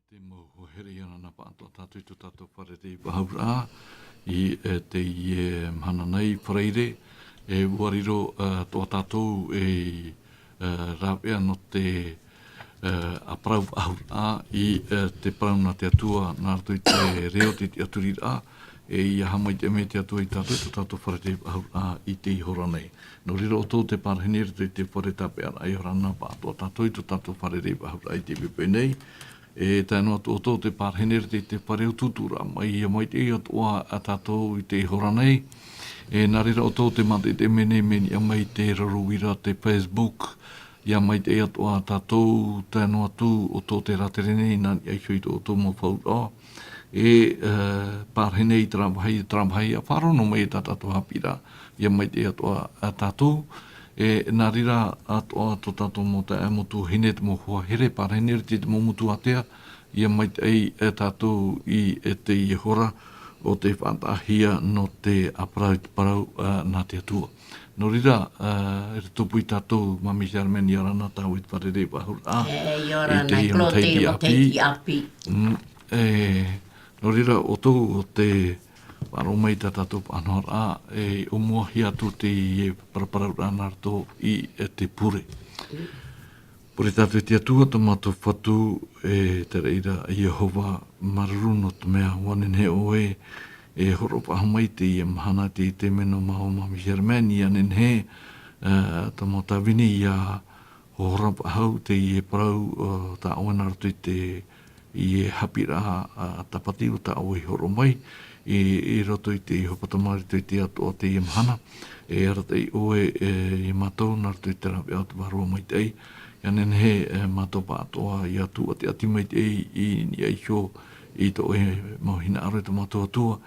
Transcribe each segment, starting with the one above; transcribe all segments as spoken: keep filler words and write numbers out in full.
Te mau hoa here ia nana paʻatoʻa tātou i tō tātou fare rei vahauraʻa i teie mahana nei, Faraire. E ua riro atoʻa tātou ei rāveʻa nō te ʻāparau vahauraʻa i te parau nā te Atua nā roto i te reo, te tiʻaturiraʻa, e ia haʻamaitaʻi mai te Atua ia tātou i tō tātou fare rei vahauraʻa i teie hora nei. Nō reira ʻoutou te parahine i roto i te fare tāpeʻaraʻa, e ora na paʻatoʻa tātou i tō tātou fare rei vahauraʻa i teie poipoi nei. E tae noa atu ʻoutou te parahine i roto i te fare utuuturaʻa mai, ia maitaʻi atoʻa tātou i teie hora nei. E nā reira ʻoutou te mātaʻitaʻi mai nei, mea niʻa mai te raro uira, te Facebook, ia maitaʻi atoʻa tātou, tae noa atu ʻoutou te rātere nei, nā niʻa iho i tō ʻoutou mau fauraʻa. E parahine i te rāvahi, te rāvahi ia faʻaroʻo mai i tā tātou haʻapiʻiraʻa, ia maitaʻi atoʻa tātou. E nā reira atoʻa tō tātou mau taeaʻe, mau tuahine, te mau hoa here, parahine i roto i te mau motu ātea, ia maitaʻi tātou i teie hora o te faʻataʻahia nō te ʻāparau i te parau nā te Atua. Nō reira, e tupu ia tātou, Māmī Charmaine, ia ora na tāua i te fare rei vahauraʻa. E, ia ora na, i teie matahiti ʻāpī. Mm, e, nō reira, ʻoutou ʻo tē faʻaroʻo mai i tā tātou faʻanahoraʻa, e ʻōmuahia atu teie paraparauraʻa nā roto i te pure. Pure tātou i te Atua, tō mātou Fatu, e te reira Iehova, māuruuru nō te mea ʻua nehenehe ʻoe e hōroʻa faʻahou mai i teie mahana, i teie taime nō māua, Māmī Charmaine, ʻia nehenehe, e, tō mau tāvini ʻia hōroʻa faʻahou i teie parau, e, tā ʻoe nā roto i te, i te haʻapiʻiraʻa, e, tāpati o tā ʻoe i hōroʻa mai, i, i roto i te hōpatoma, i roto i te atoʻa o teie mahana. E arataʻi ʻoe, e, ia mātou nā roto i te rāveʻa o te Vārua Maitaʻi. ʻIa nehenehe, e, mātou paʻatoʻa ʻia tūʻatiʻati maitaʻi i, i niʻa iho i tō ʻoe mau hinaʻaro, e tō mātou Atua.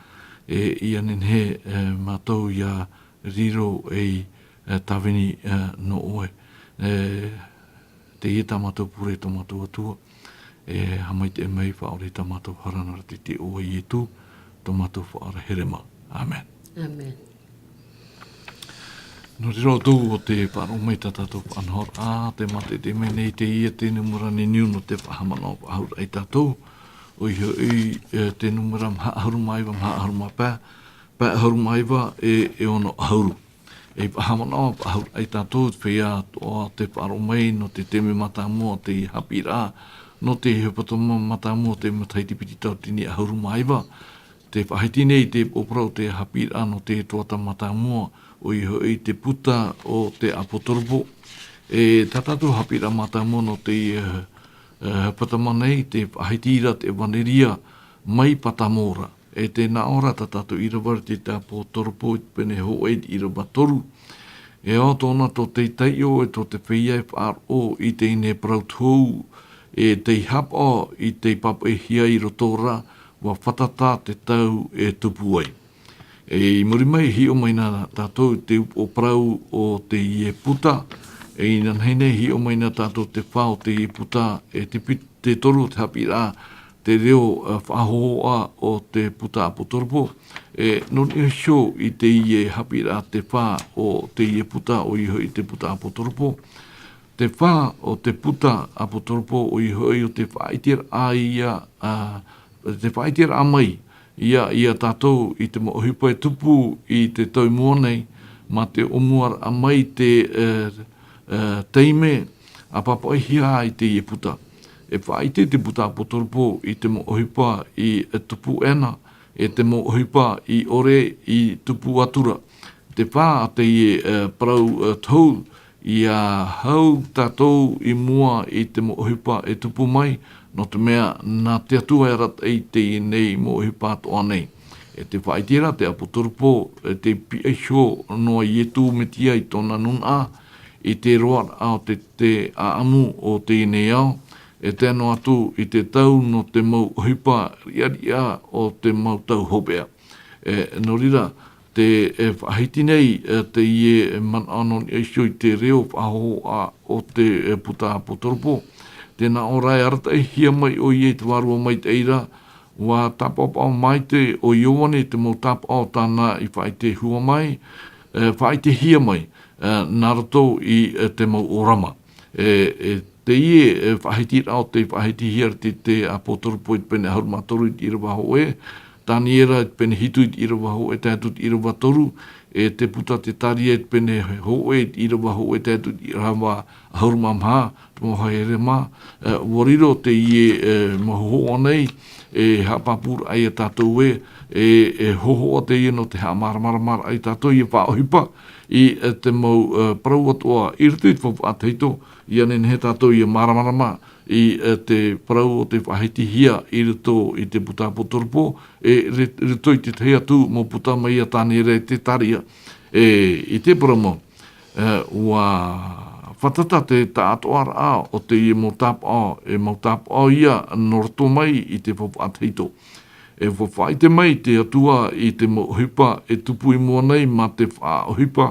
E, ʻia nehenehe, e, mātou ʻia riro ei, e, tāvini, e, nō ʻoe. E, teie tā mātou pure, tō mātou Atua. E haʻamaitaʻi mai, faʻaʻore i tā mātou hara nā roto i te iʻoa o Ietu, tō mātou Faʻaora here mau. ʻĀmene. ʻĀmene. Nō reira, ʻoutou ʻo tē faʻaroʻo mai i tā tātou faʻanahoraʻa, tē mātaʻitaʻi mai nei, teie te nūmera niuniu nō te faʻahaʻamanaʻo faʻahou ia tātou. ʻOia hoʻi, e, te nūmera maha ʻahuru mā iva, maha ʻahuru mā pae, pae ʻahuru mā iva, e, e ono ʻahuru. E faʻahaʻamanaʻo faʻahou ia tātou, te feiā atoʻa tē faʻaroʻo mai nō te taime mātāmua o te haʻapiʻiraʻa, nō te hōpatoma mātāmua o te matahiti piti tauatini ʻahuru mā iva. Tē faʻahiti nei i te upoʻo parau o te haʻapiʻiraʻa nō te tuhaʻa mātāmua, ʻoia hoʻi te puta o te ʻApotoropo. E tā tātou haʻapiʻiraʻa mātāmua nō te, e, e, hōpatoma nei, tē faʻahiti ra te ʻEvaneria mai Patamora. E tē nā ʻō ra tā tātou ʻīrava i te ʻApotoropo i te pene hōʻē, ʻīrava toru. E ao tōna tō te taiʻo, e tō te feiā e faʻaroʻo i teie nei parau tohu, e tei haʻapaʻo i tei pāpaʻihia i roto ra, ʻua fātata te tau e tupu ai. E i muri mai, hiʻo mai na tātou i te upoʻo parau o teie puta, e inanahi nei, hiʻo mai na tātou i te fā o teie puta, e te piti, te toru o te haʻapiʻiraʻa, te reo, e, faʻahōhoʻa o te puta ʻApotoropo. E nō niʻa iho i teie haʻapiʻiraʻa te fā o teie puta, ʻoia hoʻi te puta ʻApotoropo. Te fā o te puta ʻApotoropo, ʻoia hoʻi ʻo te faʻaʻiteraʻa ia, a, te faʻaʻiteraʻa mai ia, ia tātou i te mau ʻohipa e tupu i te tau i mua nei, mā te ʻōmuaraʻa mai i te, e, e, taime ʻa pāpaʻihia ai teie puta. E faʻaʻite te puta ʻApotoropo i te mau ʻohipa i, e, tupu ʻē na, e te mau ʻohipa i ʻore i tupu atu ra. Te fā a teie, e, parau, e, tohu, ʻia hau tātou i mua i te mau ʻohipa e tupu mai, nō te mea nā te Atua e arataʻi i teie nei mau ʻohipa atoʻa nei. E tē faʻaʻite ra te ʻApotoropo, e tei pihaʻi iho noa Ietu Metia i tōna nūnaʻa, i te roaraʻa o te, te ʻāʻamu o teie nei ao, e tae noa atu i te tau nō te mau ʻohipa riʻariʻa o te mau tau hopeʻa. E, nō reira, tē, e, faʻahiti nei, e, teie manaʻo nō niʻa iho i te reo faʻahōhoʻa o te, e, puta ʻApotoropo. Tē nā ʻō ra e arataʻihia mai ʻoia i te Vārua Maitaʻi ra, ʻua tāpaʻopaʻo maite ʻo Ioane i te mau tāpaʻo tāna i faʻaʻite hua mai, e, faʻaʻitehia mai, e, nā roto i, e, te mau ʻōrama. E, e, Teie, e, faʻahitiraʻa o tei faʻahitihia i te, te ʻApotoropo i te pene ʻahuru mā toru i te ʻīrava hōʻē, Taniera i te pene hitu i te ʻīrava hōʻē tae atu i te ʻīrava toru, e te puta Zekaria i te pene hōʻē i te ʻīrava hōʻē tae atu i te ʻīrava ʻahuru mā maha, te mau Herema, e, ʻua riro teie, e, mau hōhoʻa nei, e haʻapāpūraʻa ia tātou ē, e, e hōhoʻa teie nō te haʻamāramaramaraʻa ia tātou ʻia faʻaʻohipa i, e, te mau, e, parau atoʻa i roto i te faufaʻa tahito, ʻia nehenehe tātou ʻia māramarama i, e, te parau o tei faʻahitihia i roto i te puta ʻApotoropo, e, ri-, roto i te tahi atu mau puta mai iā Taniera e Zekaria. E, i te parau mau, e, ʻua fātata te taʻatoʻaraʻa o teie mau tāpaʻo, e mau tāpaʻo ia nō roto mai i te faufaʻa tahito. E faʻaʻite mai te Atua i te mau ʻohipa e tupu i mua nei mā te faʻaʻohipa,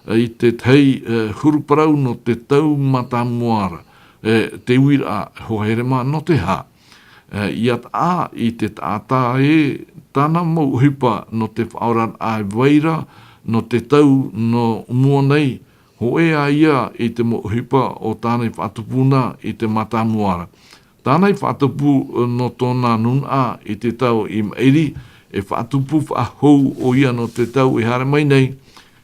e, i te tahi, e, huru parau nō te tau mātāmua ra, e, te uiraʻa, e hoa Herema, nō te aha? E, ʻia taʻa i te taʻata ē, tāna mau ʻohipa nō te faʻaoraraʻa e vai ra, nō te tau nō mua nei, hōʻē ā ia i te mau ʻohipa o tāna i faʻatupu na i te mātāmua ra. Tāna i faʻatupu nō tōna nūnaʻa i te tau i maʻiri, e faʻatupu faʻahou ʻoia nō te tau e haere mai nei.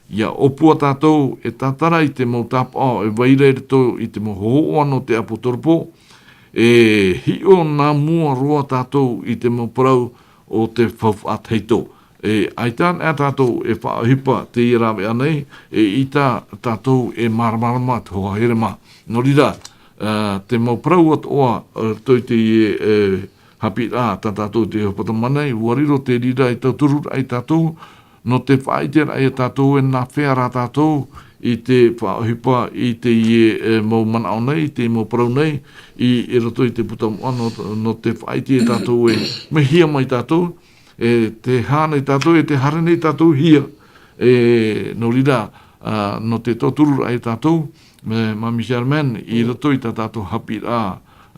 ʻIa ʻōpua tātou e tātara i te mau tāpaʻo e vai ra i roto i te mau hōhoʻa nō te ʻApotoropo, e hiʻo nā mua roa tātou i te mau parau o te faufaʻa tahito. E, ʻaita anaʻe tātou e faʻaʻohipa teie rāveʻa nei, e ʻaita tātou e māramarama te hoa Herema. Nō reira, e, te mau parau atoʻa, e, roto i teie, e, haʻapiʻiraʻa tā tātou i te hepetoma nei, ʻua riro te reira e tautururaʻa ia tātou, nō te faʻaʻiteraʻa ia tātou e nā hea rā tātou i te faʻaʻohipa i teie, e, mau manaʻo nei, i te mau parau nei, i, i roto i te puta moʻa, nō, nō te faʻaʻite ia tātou e, mea hia mai tātou, e, tē haere nei tātou, e tē haere nei tātou hia, e, nō reira, a, nō te tautururaʻa ia tātou, e, Māmī Germaine, i roto i tā tātou haʻapiʻiraʻa,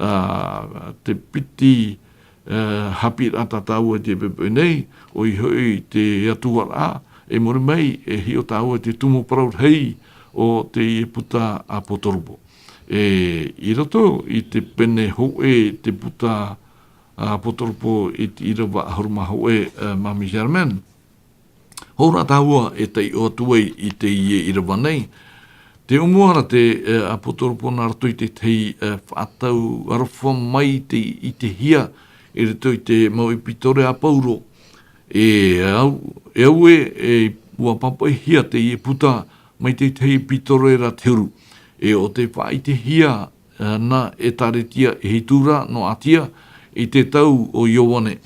a, te piti, e, haʻapiʻiraʻa tā tāua i teie poʻipoʻi nei, ʻoia hoʻi te atuaraʻa, e muri mai, e hiʻo tāua i te tumu parau rahi o teie puta ʻApotoropo. E, i roto i te pene hōʻē te puta ʻApotoropo i te ʻīrava ʻahuru mā hōʻē, e, Māmī Germaine. Hou rā tāua e taiʻo atu ai i teie ʻīrava nei. Tē ʻōmua ra te, e, ʻApotoropo nā roto i te tahi, e, faʻatau aroha mai i te, i te hia, i roto i te mau ʻepitore a Pauro. E au, e au ē, e, ʻua pāpaʻihia teie puta mai te tahi ʻepitore ra te huru. E ʻo tei faʻaʻitehia, e, nā ʻĒtārētia e hitu ra nō Atia i te tau o Ioane.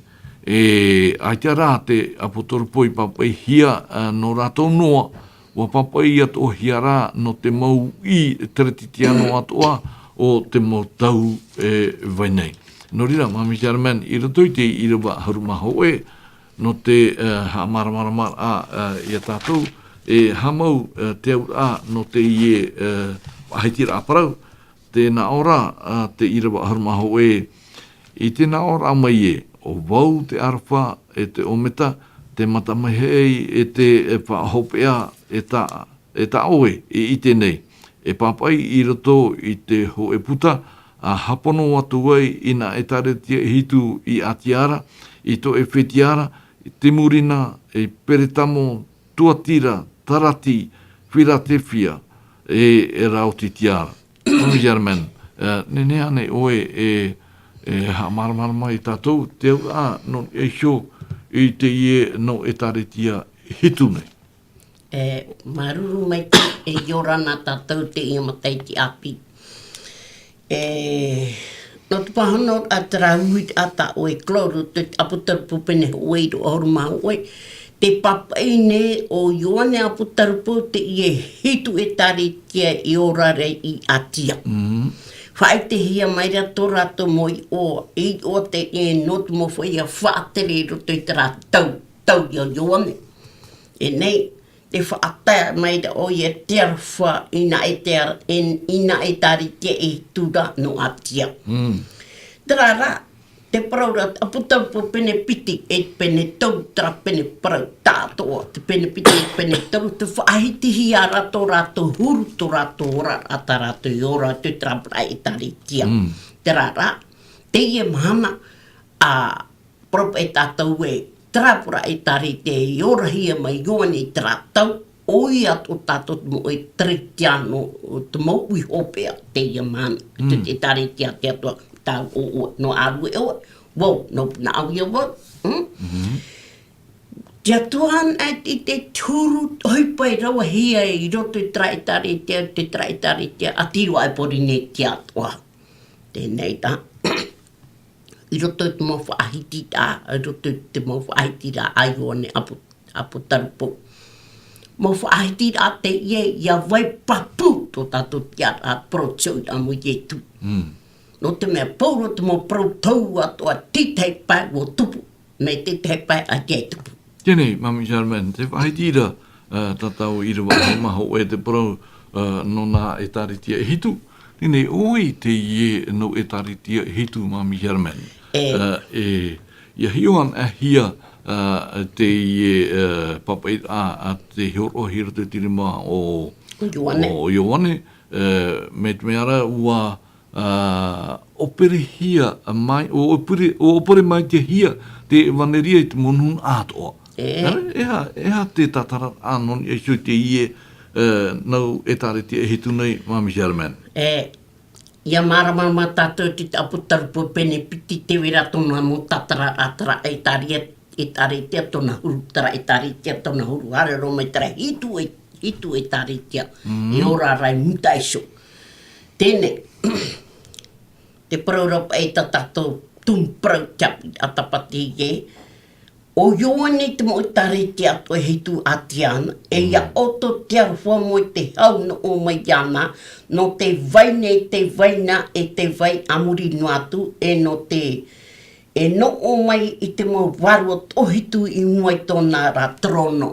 E, ʻaita rā te ʻApotoropo i pāpaʻihia, e, nō rātou noa, ʻua pāpaʻi atoʻahia rā nō te mau uʻi teretitiano atoʻa o te mau tau e vai nei. Nō reira, Māmī Germaine, i roto i te ʻīrava ʻahuru mā hōʻē, nō te, e, haʻamāramaramaraʻa, e, ia tātou, e haʻamau, e, te auraʻa nō teie, e, faʻahitiraʻa parau, tē nā ʻō ra, a, te ʻīrava ʻahuru mā hōʻē, i te nā ʻōraʻa mai ē, ʻo vau te ʻArafa e te ʻOmeta, te matamahiʻi e te, e, faʻahopeʻa e tā, e tā ʻoe i ʻite nei, e pāpaʻi i roto i te hōʻē puta, a hāpono atu ai i nā ʻĒtārētia e hitu i Atia ra, i Toʻefetia ra, i Simurina, i Peretamo, Tuatira, Saradi, Filadelfia, e, e Raotitia ra. Māmī Germaine, e, nehenehe ānei ʻoe e, e haʻamāramarama ia tātou, te auraʻa nō niʻa iho i teie nō ʻĒtārētia e hitu nei? E, māuruuru maitaʻi, e ʻia ora na tātou i teie matahiti ʻāpī. E, nō te pāhonoraʻa terā uiraʻa tā ʻoe e kōrero i te ʻApotoropo pene hōʻē ʻīrava ʻahuru mā hōʻē, tē pāpaʻi nei ʻo Ioane ʻApotoropo i teie hitu ʻĒtārētia e ora ra i Atia. Mm. Faʻaʻitehia mai ra tō rātou mau iʻoa, iʻoa teie nō te mau feiā faʻatere i roto i terā tau, tau ia Ioane. E nei, tē faʻatae mai ra ʻoia e te ʻArafa i nā ʻĒtā-, i, i nā ʻĒtārētia e hitu ra nō Atia. Mm. Terā rā, Te parau ra, te ʻapu taupou pene piti, e pene toru, terā pene parau, tāʻatoʻa, te pene piti, e pene toru, tē faʻahitihia ra tō rātou huru, tō rātou ora, ʻa tā rātou i ora atu i terā parau ʻĒtārētia. Mm. Terā rā, teie mahana, ā, parau paʻi tātou ē, terā parau ʻĒtārētia i orahia mai Ioane i terā tau, ʻoia tō tātou te mau ʻĒtārētia nō te mau hui hopeʻa teie mahana. Mm. Te ʻĒtārētia a te Atua, tāʻu ʻoe, nō ʻĀrue ʻoe, vau, nō Punaʻauia vau. Mm? Mhm. Te Atua anaʻe i te huru, ʻohipa i ravehia i roto i terā ʻĒtārētia, te terā ʻĒtārētia, ʻātīrā aʻe Pōrīnetia atoʻa. Teie nei tā, i roto i te mau faʻahitiraʻa, i roto i te mau faʻahitiraʻa a Ioane ʻapu-, ʻapotarupo. Mau faʻahitiraʻa teie, ʻia vai pāpū tō tātou tiʻaraʻa, parau tau i mua iā Ietu. Mm. Nō te mea pauroa te mau parau tau atoʻa, te tahi pae ʻua tupu, mai te tahi pae ʻaita e tupu. Teie nei, Māmī Germaine, tē faʻahiti ra, ā, tā tāua ʻīrava ʻahuru mā hōʻē te parau, ā, nō nā ʻĒtārētia e hitu. Teie nei, ʻoia teie nō ʻĒtārētia e hitu, Māmī Germaine. E. Ā, e, ʻia hiʻo anaʻe hia, ā, teie, ā, pāpaʻiraʻa, ā, tei hōroʻahia i roto i te rima o, o Ioane. O Ioane, ā, mai te mea ra ʻua ā, ʻōperehia mai, ʻo ʻōpere, ʻo ʻōpere mai te hia te ʻevaneria i te mau nūnaʻa atoʻa. E. Ā, e aha, e aha te tātararaʻa nō niʻa iho i teie, ā, nō ʻĒtārētia e hitu nei, Māmī Germaine? E, ʻia māramarama tātou i te ʻapotarupo pene piti, tē vai ra tōna mau tātararaʻa terā ʻĒtāria-, ʻĒtārētia tōna huru, terā ʻĒtārētia tōna huru, haere roa mai terā hitu e, hitu ʻĒtārētia, Mm. e ora ra i Mutaʻeso. Teie nei, te parau ra paʻi tā tātou tumu parau ʻia tapati ē, ʻo Ioane te mau ʻĒtārētia atoʻa e hitu ʻāti ana, e ʻia Mm. ʻoto te aroha mau i te hau nō ʻō mai iāna, nō te vai nei, te vai na, e te vai a muri noa atu, e nō te, e nō ʻō mai i te mau vārua toʻohitu i mua i tōna ra terōno.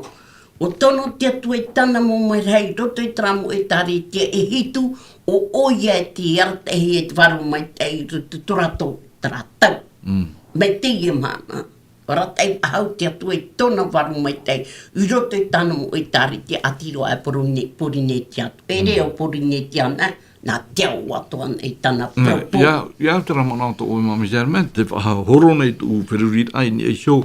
ʻUa tono te Atua i tāna mau merahi i roto i terā mau ʻĒtārētia e hitu, ʻo ʻoia e tē arataʻihia i te vārua maitaʻi i roto i tō rātou, terā tau. Mm. Mai teie mahana, arataʻi faʻahou te Atua i tōna vārua maitaʻi i roto i tāna mau ʻĒtārētia ʻātīrā aʻe Pōrine-, Pōrīnetia atoʻa. E reo Mm. Pōrīnetia ana, nā te ao atoʻa ana i tāna Mm, propos. ʻIa, ʻia au terā manaʻo tō ʻoe, Māmī Germaine, tē faʻahoro nei tōʻu feruriraʻa i niʻa iho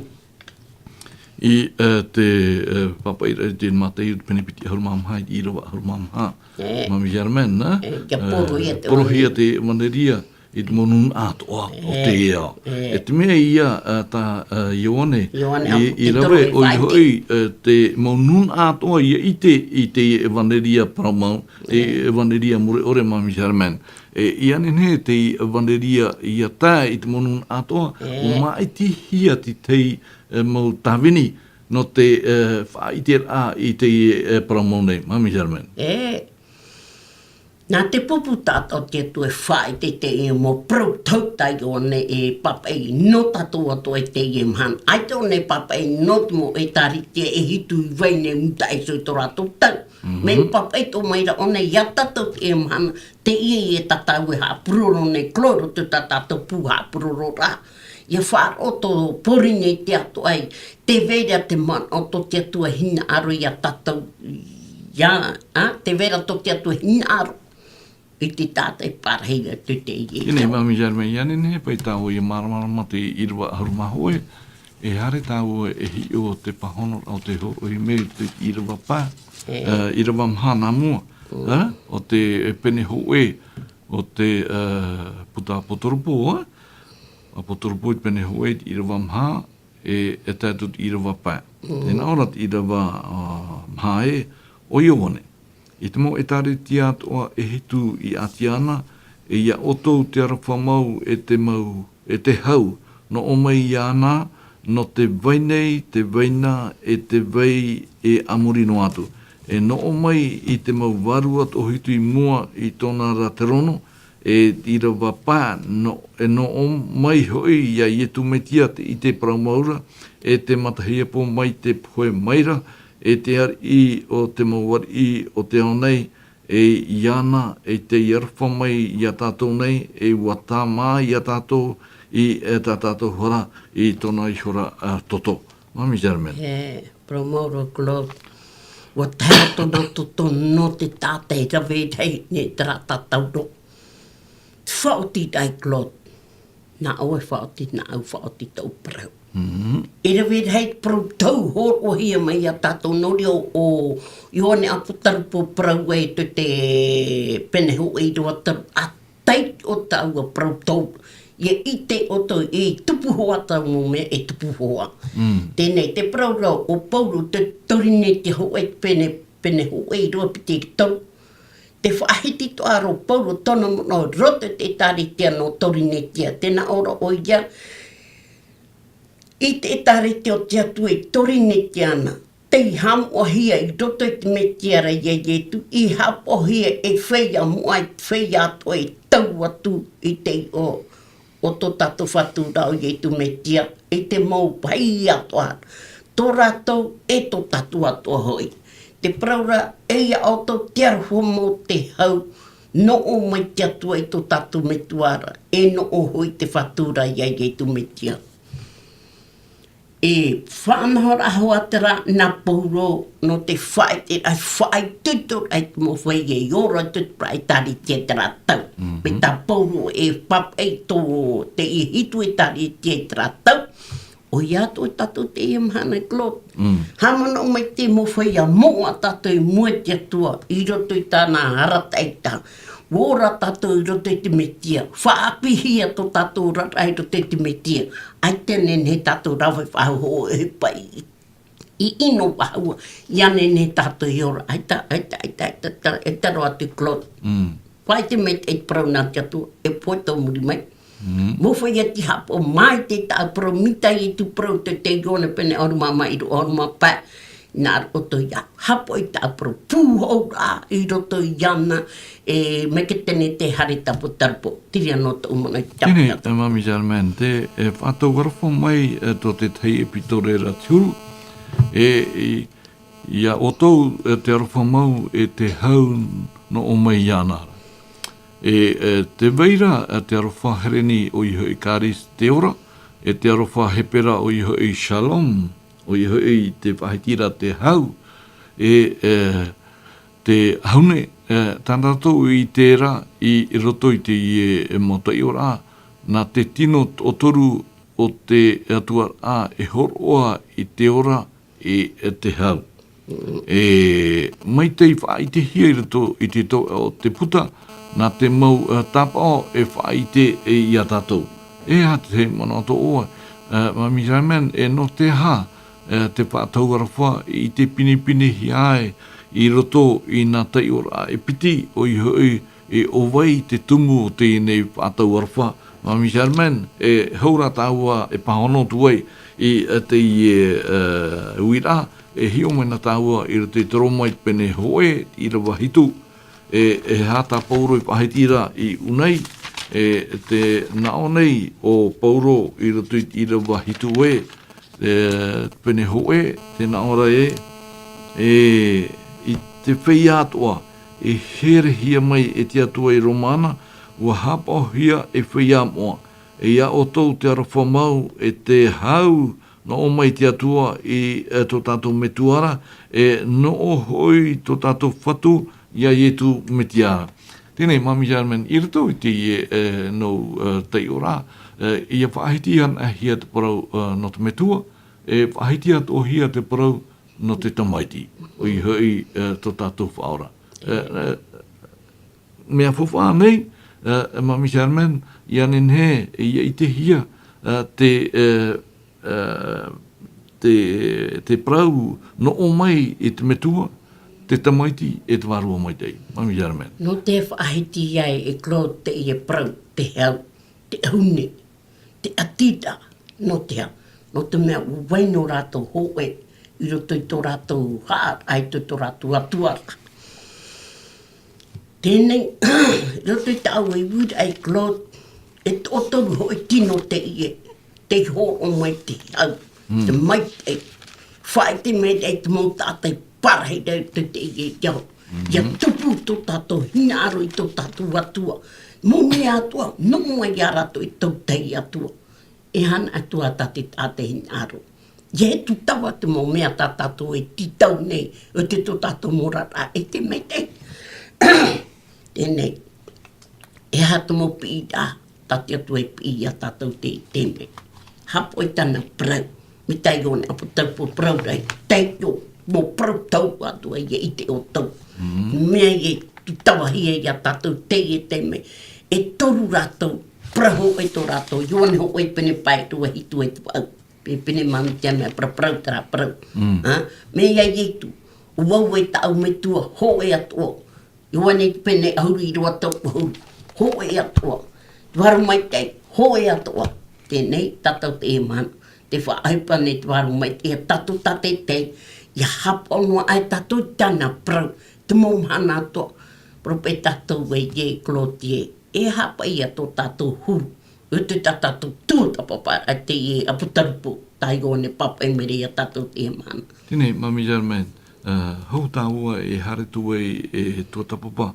i, ā, te, ā, pāpaʻiraʻa i te Mātaiu, te pene piti ʻahuru mā maha, i te ʻīrava ʻahuru mā maha. E. Māmī Germaine, nā? E, ʻia porohia te ʻEvaneria. Ā, porohia te ʻEvaneria i te mau nūnaʻa atoʻa o E. te ao. E. E te mea ïa, ā, tā, ā, Ioane, Ioane i, ʻapo-, i te rave, toro e ʻoia faʻaʻite. Hoʻi, ā, te mau nūnaʻa atoʻa ʻia ʻite i te ʻEvaneria parau mau, te E. ʻEvaneria mure ʻore, Māmī Germaine. E, ʻia nehenehe te ʻEvaneria ʻia tae i te mau nūnaʻa atoʻa, E. ʻua māʻitihia te tahi, ā, mau tāvini nō te, ā, faʻaʻiteraʻa i te, ā, parau mau nei, Māmī Germaine. E, nā te pupu tātou te Atua e faʻaʻite i teie mau parau tau tā Ioane e pāpaʻi nō tātou atoʻa i teie mahana. ʻAita ʻōna e pāpaʻi nō te mau ʻĒtārētia e hitu i vai nei Mutaʻeso i tō rātou tau. Mhm. Mea pāpaʻi atoʻa mai ra ʻōna iā tātou i teie mahana, teie ïa tā tāua e haʻapuroro nei, Claude, i tā tātou pū haʻapurororaʻa. ʻIa faʻaroʻo tō Pōrīnetia atoʻa ē, tē vai ra te manaʻo tō te Atua e hinaʻaro iā tātou, ʻia, ā, tē vai ra tō te Atua e hinaʻaro i te taʻata e pārahi atu i teie. Teie nei, Māmī Germaine, ʻia nehenehe paʻi tāua ʻia māramarama te ʻīrava ʻahuru mā hōʻē, e haere tāua e hiʻo te pāhonoraʻa o tē hōroʻahia mai i te ʻīrava pae, E. ā, ʻīrava maha nā mua, Mm. ā, o te pene hōʻē, o te, ā, puta ʻapotarupo, ā, ʻapotarupo i te pene hōʻē i te ʻīrava maha, e, e tae atu i te ʻīrava pae. Mm. Tē nā ʻō ra te ʻīrava, ā, maha ē, ʻo Ioane. I te mau ʻĒtārētia atoʻa e hitu i ʻĀtia na, e ʻia ʻoto te aroha mau e te mau, e te hau, nō ʻō mai iāna, nō te vai nei, te vai na, e te vai e a muri noa atu. E nō ʻō mai i te mau vārua toʻohitu i mua i tōna ra terōno, e te ʻīrava pae, nō, e nō ʻō mai hoʻi iā Ietu Metia te ʻite parau mau ra, e te matahiapo mai te pohe mai ra, e te ariʻi o te mau ariʻi o te ao nei, e iāna, e tei aroha mai iā tātou nei, e ʻua tāmā iā tātou i, e, tā tātou hora, i tōna ihora, ā, toto. Māmī Germaine. E, parau maoro Claude. ʻUa tae atu nā toto nō te taʻata e rave rahi nei terā tatauro. Te faʻaoti rahi Claude. Nā ʻoe faʻaoti, nā au faʻaoti tōʻu parau. Mhm. E rave rahi te parau tau hōroʻahia mai iā tātou nō reira ʻo, ʻo Ioane ʻApotarupo parau e te, te pene hōʻē ʻīrava toru, ʻa tae ʻo tāua parau tau. ʻIa ʻite ʻoutou e tupu hoʻi taua mau mea e tupu hoʻi. Mm. Teie nei te parau ra ʻo Pauro te Torinetia hōʻē pene, pene hōʻē ʻīrava piti toru. Tē faʻahiti atoʻa ra ʻo Pauro tōna mono i roto i te ʻētāretia nō Torinetia. Tē nā ʻō ra ʻoia, i te ʻētāretia o te Atua i Torinetia na, tei haʻamoʻahia i roto i te Metia ra iā Ietu, i haʻapaʻohia e feiā moʻa, e feiā atoʻa e tau atu i te iʻoa o tō tātou Fatu ra ʻo Ietu Metia, i te mau pahi atoʻa, tō rātou e tō tātou atoʻa hoʻi. Te parau ra, e ia ʻoutou te aroha mau te hau, nō ʻō mai te Atua i tō tātou Metua ra, e nō ʻō hoʻi te Fatu ra iā Ietu Metia. E faʻanahoraʻa hoʻi terā nā Pauro nō te faʻaʻite, ʻa faʻaitoito ai te mau feiā e ora atu te ʻētāretia terā tau. Mhm. Mai tā Pauro e pāpaʻi tō te hitu ʻētāretia terā tau. ʻOia atoʻa tātou teie mahana Claude. Mm. Haʻamanaʻo mai te mau feiā moʻa tātou i mua i te Atua, i roto i tāna arataʻi taʻata. ʻUa ora tātou i roto i te Metia. Faʻaʻāpīhia tō tātou oraraʻa i roto i te Metia. ʻAita e nehenehe tātou e rave faʻahou e paʻi i, i ʻino faʻahou, ʻia nehenehe tātou e ora. ʻAita, ʻaita, ʻaita, ʻaita, ʻaita, ʻaita roa atu Claude. Mm. Faʻaʻite mai te parau nā te Atua, e pohe tō muri mai. Mm. Mau feiā tei haʻapaʻo mai te taʻu parau, mai tā Ietu parau te, te Ioane pene ʻahuru mā maha, ʻahuru mā pae, nā roto ia. Haʻapaʻo i taʻu parau pūhou ra, i roto iāna, e, mai te pene te Haere Tāpō Tarupo, terā nō tōʻu mana i te Teie, tapu. E, Māmī Germaine, tē, e, faʻatau aroha mai, e, tō te tahi ʻepitore ra te huru, e, i, ia ʻoutou, e, te aroha mau e te hau nō ʻō mai iāna ra. E, e, tē vai ra, e, te aroha here nei ʻoia hoʻi Charis te ora, e te aroha Hepera ʻoia hoʻi Shalom, ʻoia hoʻi te faʻahiti ra te hau, e, e, te hau nei, e, tā tātou i terā i, i roto i teie, e, mau taiʻoraʻa, nā te tino toʻotoru o te Atua ra e hōroʻa i te ora e, e te hau. E, mai tei faʻaʻitehia i roto i te toeʻa o te puta, nā te mau, e, tāpaʻo e faʻaʻite, e, iā tātou. E aha te manaʻo tō ʻoe, e, Māmī Germaine, e nō te aha, e, te faʻatau aroha i te pinepinehia ai i roto i nā taiʻoraʻa e piti, ʻoia hoʻi, e ʻo vai te tumu o teie nei faʻatau aroha, Māmī Germaine, e hou rā tāua e pāhono atu ai i, e, teie, e, uiraʻa, e hiʻo mai na tāua i roto i te Roma i te pene hōʻē, ʻīrava hitu, e, e aha tā Pauro i faʻahiti ra i ʻū nei, e, tē nā ʻō nei ʻo Pauro i roto i te ʻīrava hitu ē, e, pene hōʻē, tē nā ʻō ra ē, e, i te feiā atoʻa, e herehia mai e te Atua i Roma na, ʻua haʻapaʻohia e feiā moʻa, e ia ʻoutou te aroha mau e te hau nō ʻō mai te Atua i, e, tō tātou Metua ra, e nō ʻō hoʻi tō tātou Fatu iā Ietu Metia ra. Teie nei, Māmī Germaine, i roto i teie, e, nō, e, taiʻoraʻa, e, ʻia faʻahiti anaʻe hia te parau, e, nō te Metua, e faʻahiti atoʻa hia te parau nō te Tamaiti, ʻoia hoʻi, e, tō tātou Faʻaora. E, e, mea faufaʻa nei, e, e, Māmī Germaine, ʻia nehenehe, ʻia ʻitehia, e, te, e, e, te, te parau nō ʻō mai i te Metua, te Tamaiti e te Vārua Maitaʻi. Māmī Germaine. Nō te faʻahiti ai e Claude teie parau, te hau, te ʻahu nei, te ʻati ra, nō te aha, nō te mea ʻua vai nō rātou hōʻē, i roto i tō rātou haʻa, ʻaita tō rātou Atua ra. Teie nei, i roto i tāʻu e uiraʻa e Claude, e toʻotoru hoʻi tino teie, tei hōroʻa mai te hau, Mm. te maitaʻi. Faʻaʻite mai ai te mau taʻata i pārahi ra i te, te, te, te ao. ʻIa Mhm. tupu tō tātou hinaʻaro i tō tātou Atua. Mau mea atoʻa, nō mai iā rātou e tautai atoʻa. E hana atu ā tā te taʻata hinaʻaro. E he tūtava te mau mea tā tātou e tītau nei, ʻo te tō tātou mau oraraʻa e te maitaʻi. Teie nei, e aha te mau piʻiraʻa, tā te Atua e piʻi ia tātou te, te mea. Haʻapaʻo i tāna parau, mai tā Ioane ʻāpōsetolo parau ra, taiʻo, mau parau tau atu ai e ʻite ʻoutou. Mm. Mea e tūtavahia ia tātou teie taime. E toru rātou, parau hōʻē tō rātou, Ioane hōʻē pene pae e rua hitu e te vaʻu. Pe-, pene mā te mea parau, parau, terā parau. Mm. Ha? Mea ia Ietu, ʻo vau e tāʻu metua hōʻē atoʻa. Ioane pene ʻahuru ʻīrava toru ʻahuru. Hōʻē atoʻa. Te Vārua Maitaʻi, hōʻē atoʻa. Teie nei, tātou teie mahana. Te faʻaʻohipa nei te Vārua Maitaʻi, ia tātou tātaʻitahi, ia haʻapaʻo noa aʻe tātou i tāna parau. Te mau mahana atoʻa. Parau paʻi tātou ē, ē Claude ē. E haʻapaʻo ia tō tātou huru. ʻO te tā tātou tuatāpapa, ā, teie ʻāpōsetolo, tā Ioane pāpaʻi mai ra ia tātou teie mahana. Teie nei, Māmī Germaine, ā, hou tāua e haere atu ai e tuatāpapa,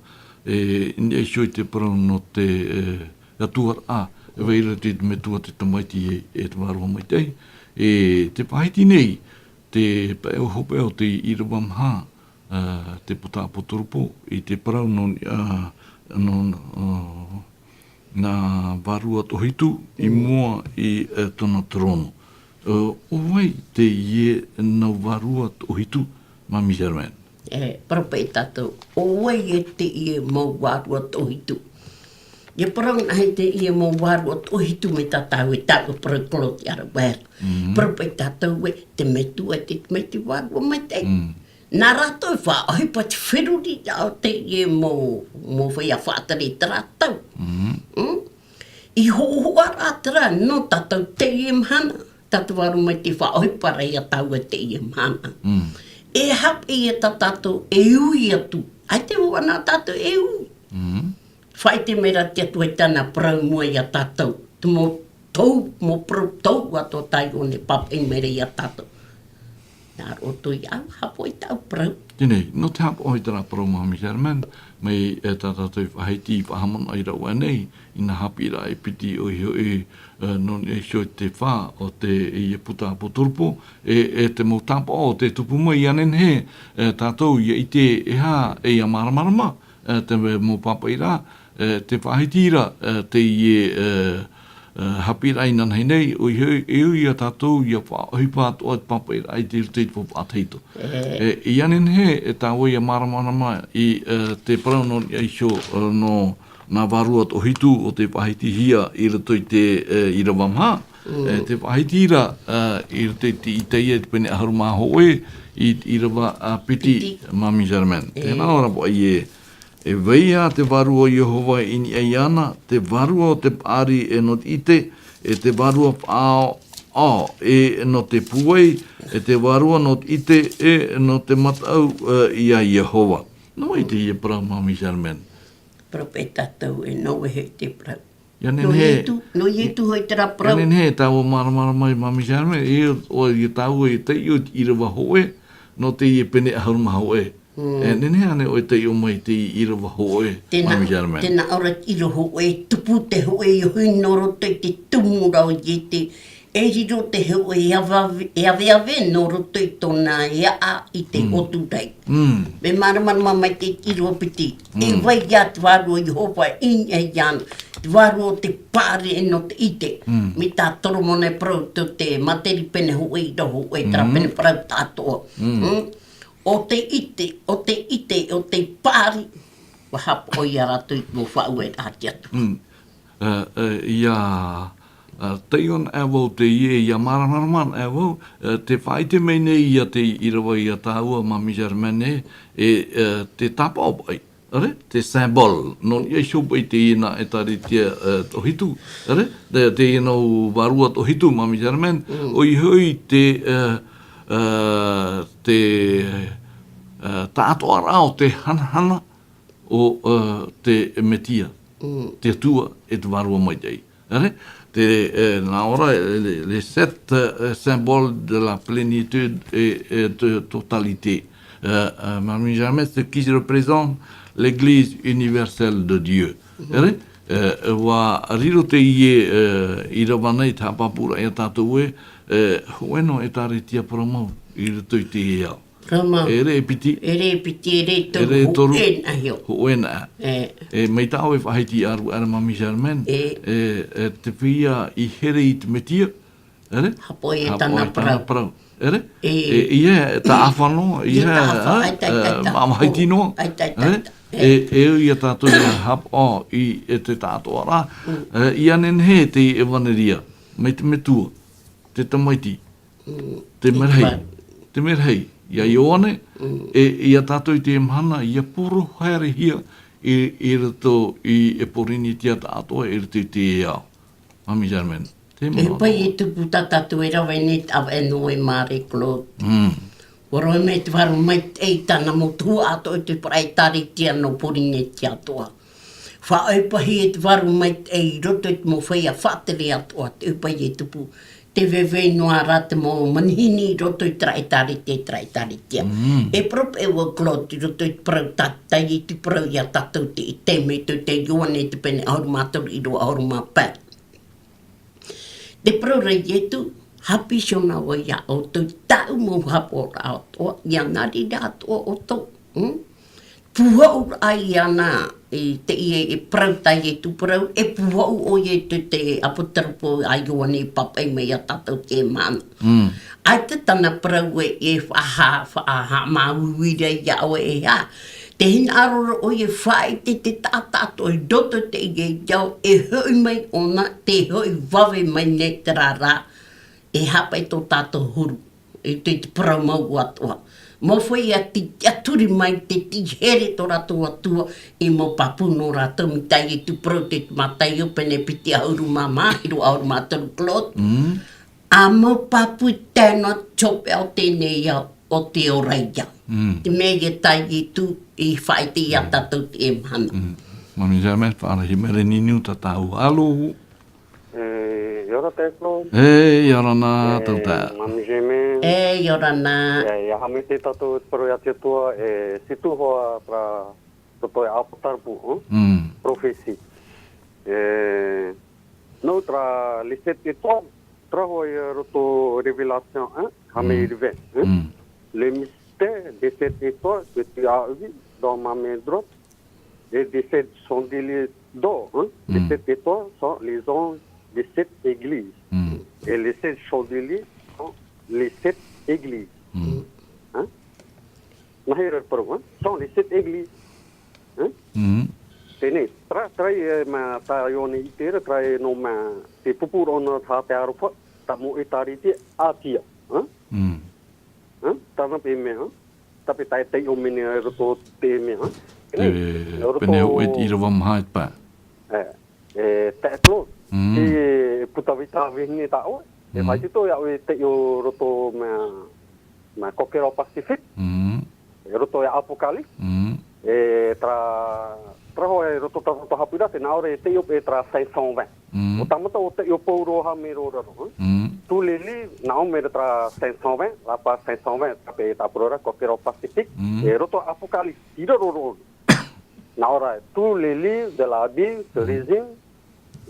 e, i niʻa iho i te parau nō te, e, Atua ra, e vai ra te metua, te tamaiti, e, e te Vārua Maitaʻi, e te faʻahiti nei, te pae hopeʻa o te ʻīrava maha, ā, te puta ʻāpōsetolo, i te parau nō, ā, nō, ā, nā Vārua Toʻohitu, i Mm. mua i, ā, tōna terōno. Ā, ʻo vai teie nā Vārua Toʻohitu, Māmī Germaine? E, parau paʻi tātou, ʻo vai ē teie mau Vārua Toʻohitu? E parau na hei teie mau Vārua Toʻohitu mai tā tāua e tāua parau Claude ʻārevaera. Mm. Parau paʻi tātou ē, te metua, te, mai te Vārua Maitaʻi. Mm. Nā rātou e faʻaʻohipa te feruriraʻa o teie mau, mau feiā faʻatere i terā tau. Mm. Mm? I hōhoʻa rā terā nō tātou teie mahana, tā te Vārua Maitaʻi e faʻaʻohipa ra ia tāua teie mahana. Mm. E haʻapaʻo ia tā tātou e ui atu. ʻAita e ʻua nā tātou e ui. Mm. Faʻaʻite mai ra te Atua i tāna parau i mua ia tātou. Te mau tau, mau parau tau atoʻa tā Ioane pāpaʻi mai ra ia tātou. Nā roto ia au, haʻapaʻo i tāʻu parau. Teie nei, nō te haʻapaʻo i terā parau Māmī Germaine, mai, e, tā tātou e faʻahiti, faʻahaʻamanaʻo i rāua nei, i nā haʻapiʻiraʻa e piti ʻoia hoʻi, e, nō niʻa iho i te fā o teie puta ʻāpōsetolo, e, e te mau tāpaʻo o tē tupu mai, ʻia nehenehe, e, tātou ʻia ʻite e aha, e ʻia māramarama, e, te mau pāpaʻiraʻa, e, tē faʻahiti ra, e, teie, e, e, haʻapiʻiraʻa inanahi nei, ʻoia hoʻi, e ui ia tātou ʻia faʻaʻohipa atoʻa te pāpaʻiraʻa i roto i te faufaʻa tahito. E. E, ʻia nehenehe, e tāua ʻia māramarama i, e, te parau nō niʻa iho, e, nō nā Vārua Toʻohitu ʻo tē faʻahitihia i roto i te, e, ʻīrava maha. Mm. E, tē faʻahiti ra, e, i roto i te Isaia i te pene ʻahuru mā hōʻē, i, ʻīrava, a, piti, Piti. Māmī Germaine. E. Tē nā ʻō ra paʻi ē, e vai ā te Vārua o Iehova i niʻa iāna, te Vārua o te paʻari e nō te ʻite, e te Vārua faʻaʻoaʻo e nō te pūai, e te Vārua nō te ʻite e nō te mataʻu, e, ia Iehova. Nō vai teie parau Māmī Germaine? Parau paʻi tātou ē, nō vai hoʻi te parau? ʻIa Nō nehenehe, Ietu, nō Ietu hoʻi terā ʻia parau. Nehenehe tāua e māramarama mai Māmī Germaine, e, ʻoia tāua e taiʻo i te ʻīrava hōʻē, nō teie pene ʻahuru mā hōʻē. Mm. E nehenehe ānei ʻoe e taiʻo mai te ʻīrava hōʻē, Tēnā, Māmī Germaine? Tēnā ʻō ra te ʻīrava hōʻē, tupu te hōʻē i ʻō nō roto i te tumu ra ʻo Iese, e riro te hōʻē e ava-, e aveave nō roto i tōna ʻeaʻa i te Mm. ʻōturai. Mm. Mea māramarama mai te ʻīrava piti. E Mm. vai ā te Vārua o Iehova i niʻa iāna, te Vārua o te paʻari e nō te ʻite. Mm. Mai tā Toromona e parau tō te Materi pene hōʻē ʻīrava hōʻē, terā Mm. pene parau tāʻatoʻa. Mm. Mm. ʻO te ʻite, ʻo te ʻite, ʻo te paʻari, ʻua haʻapaʻo ia rātou i te mau faʻaueraʻa a te Atua. Mm. E, e, ʻia, e, taiʻo anaʻe vau teie, ʻia māramarama anaʻe vau, e, tē faʻaʻite mai nei ia te ʻīrava ia tāua, Māmī Germaine, e, e, te tāpaʻo paʻi, ʻere? Te symbole, nō niʻa iho paʻi teie nā ʻĒtārētia, e, Toʻohitu, ʻere? Te, teie nō Vārua Toʻohitu, Māmī Germaine, Mm. ʻoia hoʻi te, e, e, te, e, taʻatoʻaraʻa o te hanahana, ʻo, e, te Mesia, Mm. te Atua e te Vārua Maitaʻi. ʻEre? Te, e, nā ʻō ra, e, les, les sept, e, symboles de la plénitude et, et de totalité. E, e, Māmī Germaine, ce qui représente l'Église universelle de Dieu. Mm. ʻEre? E, e, ʻua riro teie, e, ʻīrava nei, te haʻapāpūraʻa ia tātou ē, e, hōʻē noa ʻĒtārētia parau mau i roto i teie ao. Parau mau. E ʻere e piti. E ʻere e piti, e ʻere e toru, e ʻere e toru, hōʻē nā ʻō. Hōʻē nā ʻō. E. E, mai tā ʻoe e faʻahiti ʻāruʻe ra, Māmī Germaine. E. E, e, te feiā i here i te Metia, ʻere? Haʻapaʻo i tāna parau. Haʻapaʻo i tāna parau. ʻEre? E. E, ʻeiaha, e taʻa ʻāfa noa, ʻeiaha, ʻeiaha taʻa ʻāfa, e, ʻeiaha taʻa ʻāfa. Māmāhiti noa. ʻEre? ʻEre? E, e au ia tātou ia haʻapaʻo i, e te taʻatoʻaraʻa. Mm. E, ʻia nehenehe te ʻevanelia, mai te metua, te tamaiti, mm, te merahi, te merahi, ia Ioane, mm, e, ia tātou i te mahana, ia poro haerehia i, i roto i, e Pōrīnetia taʻatoʻa, i roto i te ao. Māmī Germaine, te manaʻo. E pai e tupu tā tātou e rave nei te ʻāvaʻe nō e Marie Claude. Mm. ʻUa rave mai te Vārua Maitaʻi i tāna mau tuhaʻa atoʻa i te parau ʻĒtārētia nō Pōrīnetia atoʻa. Faʻaʻohipa hia e te Vārua Maitaʻi i roto i te mau feiā faʻatere atoʻa, te pai e tupu. Tē vaevae noa ra te mau manihini i roto i terā ʻĒtārētia, terā ʻĒtārētia. Mm. E parau paʻi ʻoe Claude, i roto i te parau tā, tā Ietu parau ia tātou te, te mea tō te Ioane te pene ʻahuru mā toru, ʻīrava ʻahuru mā pae. Te parau ra Ietu, haʻapiʻi iho na vau ia ʻoutou i tāʻu mau haʻapaʻoraʻa atoʻa, ʻia nā reira atoʻa ʻoutou. Mm? Pūhaʻuraʻa iāna i teie e parau tā Ietu parau, e pūhaʻu ʻoia i te, te ʻāpōtarupo a Ioane i pāpaʻi mai ia tātou i teie mahana. Mm. ʻAita tāna parau e, e faʻaha-, faʻaha-, faʻahaʻamāuiui ra ia ʻoe e aha. Tē hinaʻaro ra ʻoia e faʻaʻite i te taʻata atoʻa i roto i teie ao, e hoʻi mai ʻōna, tē hoʻi vave mai nei terā rā, e haʻapaʻo i tō tātou huru, i te, te parau mau atoʻa. Mau feiā tei tiʻaturi mai, tē tiʻaturiraʻa tō rātou Atua, e mau pāpū nō rātou, mai tā Ietu parau i te Mātaio, pene piti ʻahuru mā maha, ʻīrava ʻahuru mā toru Claude. Mm. ʻA mau pāpū i tae noa i te hopeʻa o teie nei ao, ʻo te ora ia. Mm. Te mea ia tā Ietu i faʻaʻite ia tātou i teie mahana. Mm. Māmī Germaine, faʻarahi mai ra i niʻa i tā tāua. Alo. E, ʻia ora Claude. E, ʻia ora na, e, Tautae. Māmī Germaine. E, ʻia ora na. E, ʻia haʻamaitaʻi tātou i te parau a te Atua, e, Ietu hoʻi terā, roto i te ʻĀpōtarupo, hm? Mm. Prophétie. E, nō terā, les sept étoiles, terā hoʻi i roto Révélation, hm? Haʻamāuiui, hm? Mm. Le mystère des sept étoiles que tu as vues dans ma main droite, et des sept chandeliers d'or, hein. Les sept étoiles sont les anges des sept églises. Mm. Et les sept chandeliers sont les sept églises. Mm. Hein? Nā hea rā parau, hein? Sont les sept églises. Hein? Mm. Teie, terā, terā, e, mea tā Ioane i ʻite ra, terā e nō mea, te pupuraʻa nō te aroha, tā mau ʻĒtārētia ʻātea, hein? Mm. Hein? Tāna paʻi mea, hein? Tāpaʻi tae te ʻōmeni i roto i te mea, hein? Te, pene hōʻē ʻīrava maha e te pae. E, e, te Claude. Mm. E puta vita vahine tā ʻoe. E, mm, faʻaitoito ia ʻoe i roto mea, mea Conquérant Pacifique. Mm. I roto i Apocalypse. Mm. E terā, terā hoʻi i roto tā tātou haʻapiʻiraʻa, tē nā ʻō ra e taiʻo e terā cinq cent vingt. Mm. ʻO tāmata ʻo taiʻo pauroa mai roa ra, hein? Mm. Tous les livres, nā ʻō mai ra terā cinq cent vingt, la page cinq cent vingt, tāpaʻi tā parau ra, Conquérant Pacifique, mm, e roto Apocalypse, i raro roa. Nā ʻō ra, tous les livres de la Bible se résument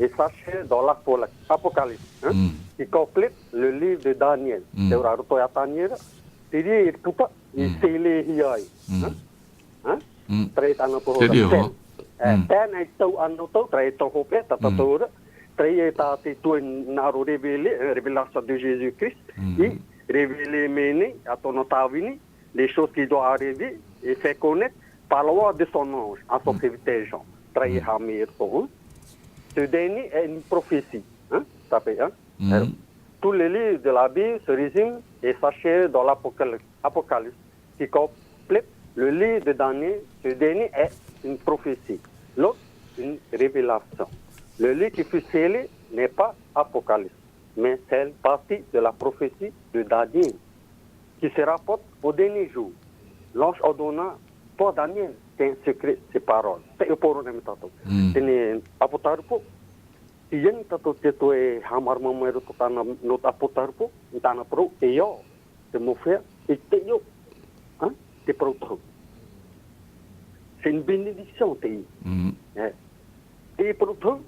et s'achèvent dans l'Apocalypse, hein, mm, qui complète le livre de Daniel. Mm. Te ora roto ia Daniel, te reira e puta, i, mm, sēlehia ai, mm, hein? Hein? Mm. Terā tāna pō. Te reira. Ten. Eh, mm, ten e tau anō tau, terā e tau hope, tā, mm, tātou ra. Terā e tā te tuai nā ʻō ra révélé, eh, révélation de Jésus-Christ. Mm. I révélé mai nei, ā tōna tāvini, les choses qui doivent arriver et fait connaître par la voix de son ange à son, mm, serviteur Jean. Terā e, mm, haʻamāuiui ra tō, hein? Ce dernier est une prophétie, hein? Tāpaʻi, hein? Mm. Euh, tous les livres de la Bible se résument et s'achèvent dans l'Apocalypse, Apocalypse, qui complète le livre de Daniel. Ce dernier est une prophétie, l'autre une révélation. Le livre qui fut scellé n'est pas Apocalypse, mais c'est partie de la prophétie de Daniel, qui se rapporte au dernier jour. L'ange ordonna, toi Daniel, tiens secret ces paroles. Taiʻo pauroa mai tātou. Mm. Teie ʻĀpōtarupo, teie tātou te toe haʻamārama mai roto tāna, nō te ʻĀpōtarupo, i tāna parau, e ao, te mau feiā, e taiʻo, hein, te parau tohu. C'est une bénédiction, teie. Mm. Eh. Te parau tau,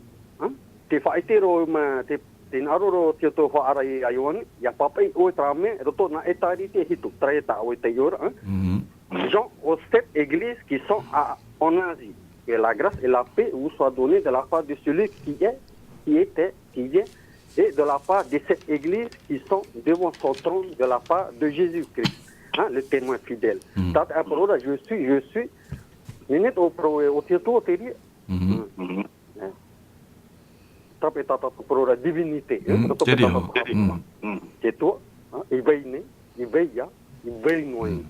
hein, te faʻaʻite roa, mā, te, te hinaʻaro roa te Atua faʻaara ia Ioane, ʻia pāpaʻi ʻoe terā mea, i roto nā ʻĒtārētia e hitu, terā ia tā ʻoe taiʻo ra, hein. Mhm. Jean aux sept églises qui sont à, en Asie. Que la grâce et la paix vous soient données de la part de celui qui est, qui était, qui vient, et de la part de cette église qui sont devant son trône, de la part de Jésus-Christ, hein, le témoin fidèle. Mhm. Tātou e parau ra, je suis, je suis, nehenehe ʻo parau e, ʻo te Atua te reira. Mhm. Mhm. Eh. Tāpeʻa tā tātou parau ra divinité, eh, Mm, tātou te reira. Parau ra. Mm. Te Atua, eh, i vai nei, i vai ïa, i vai noa. Mm.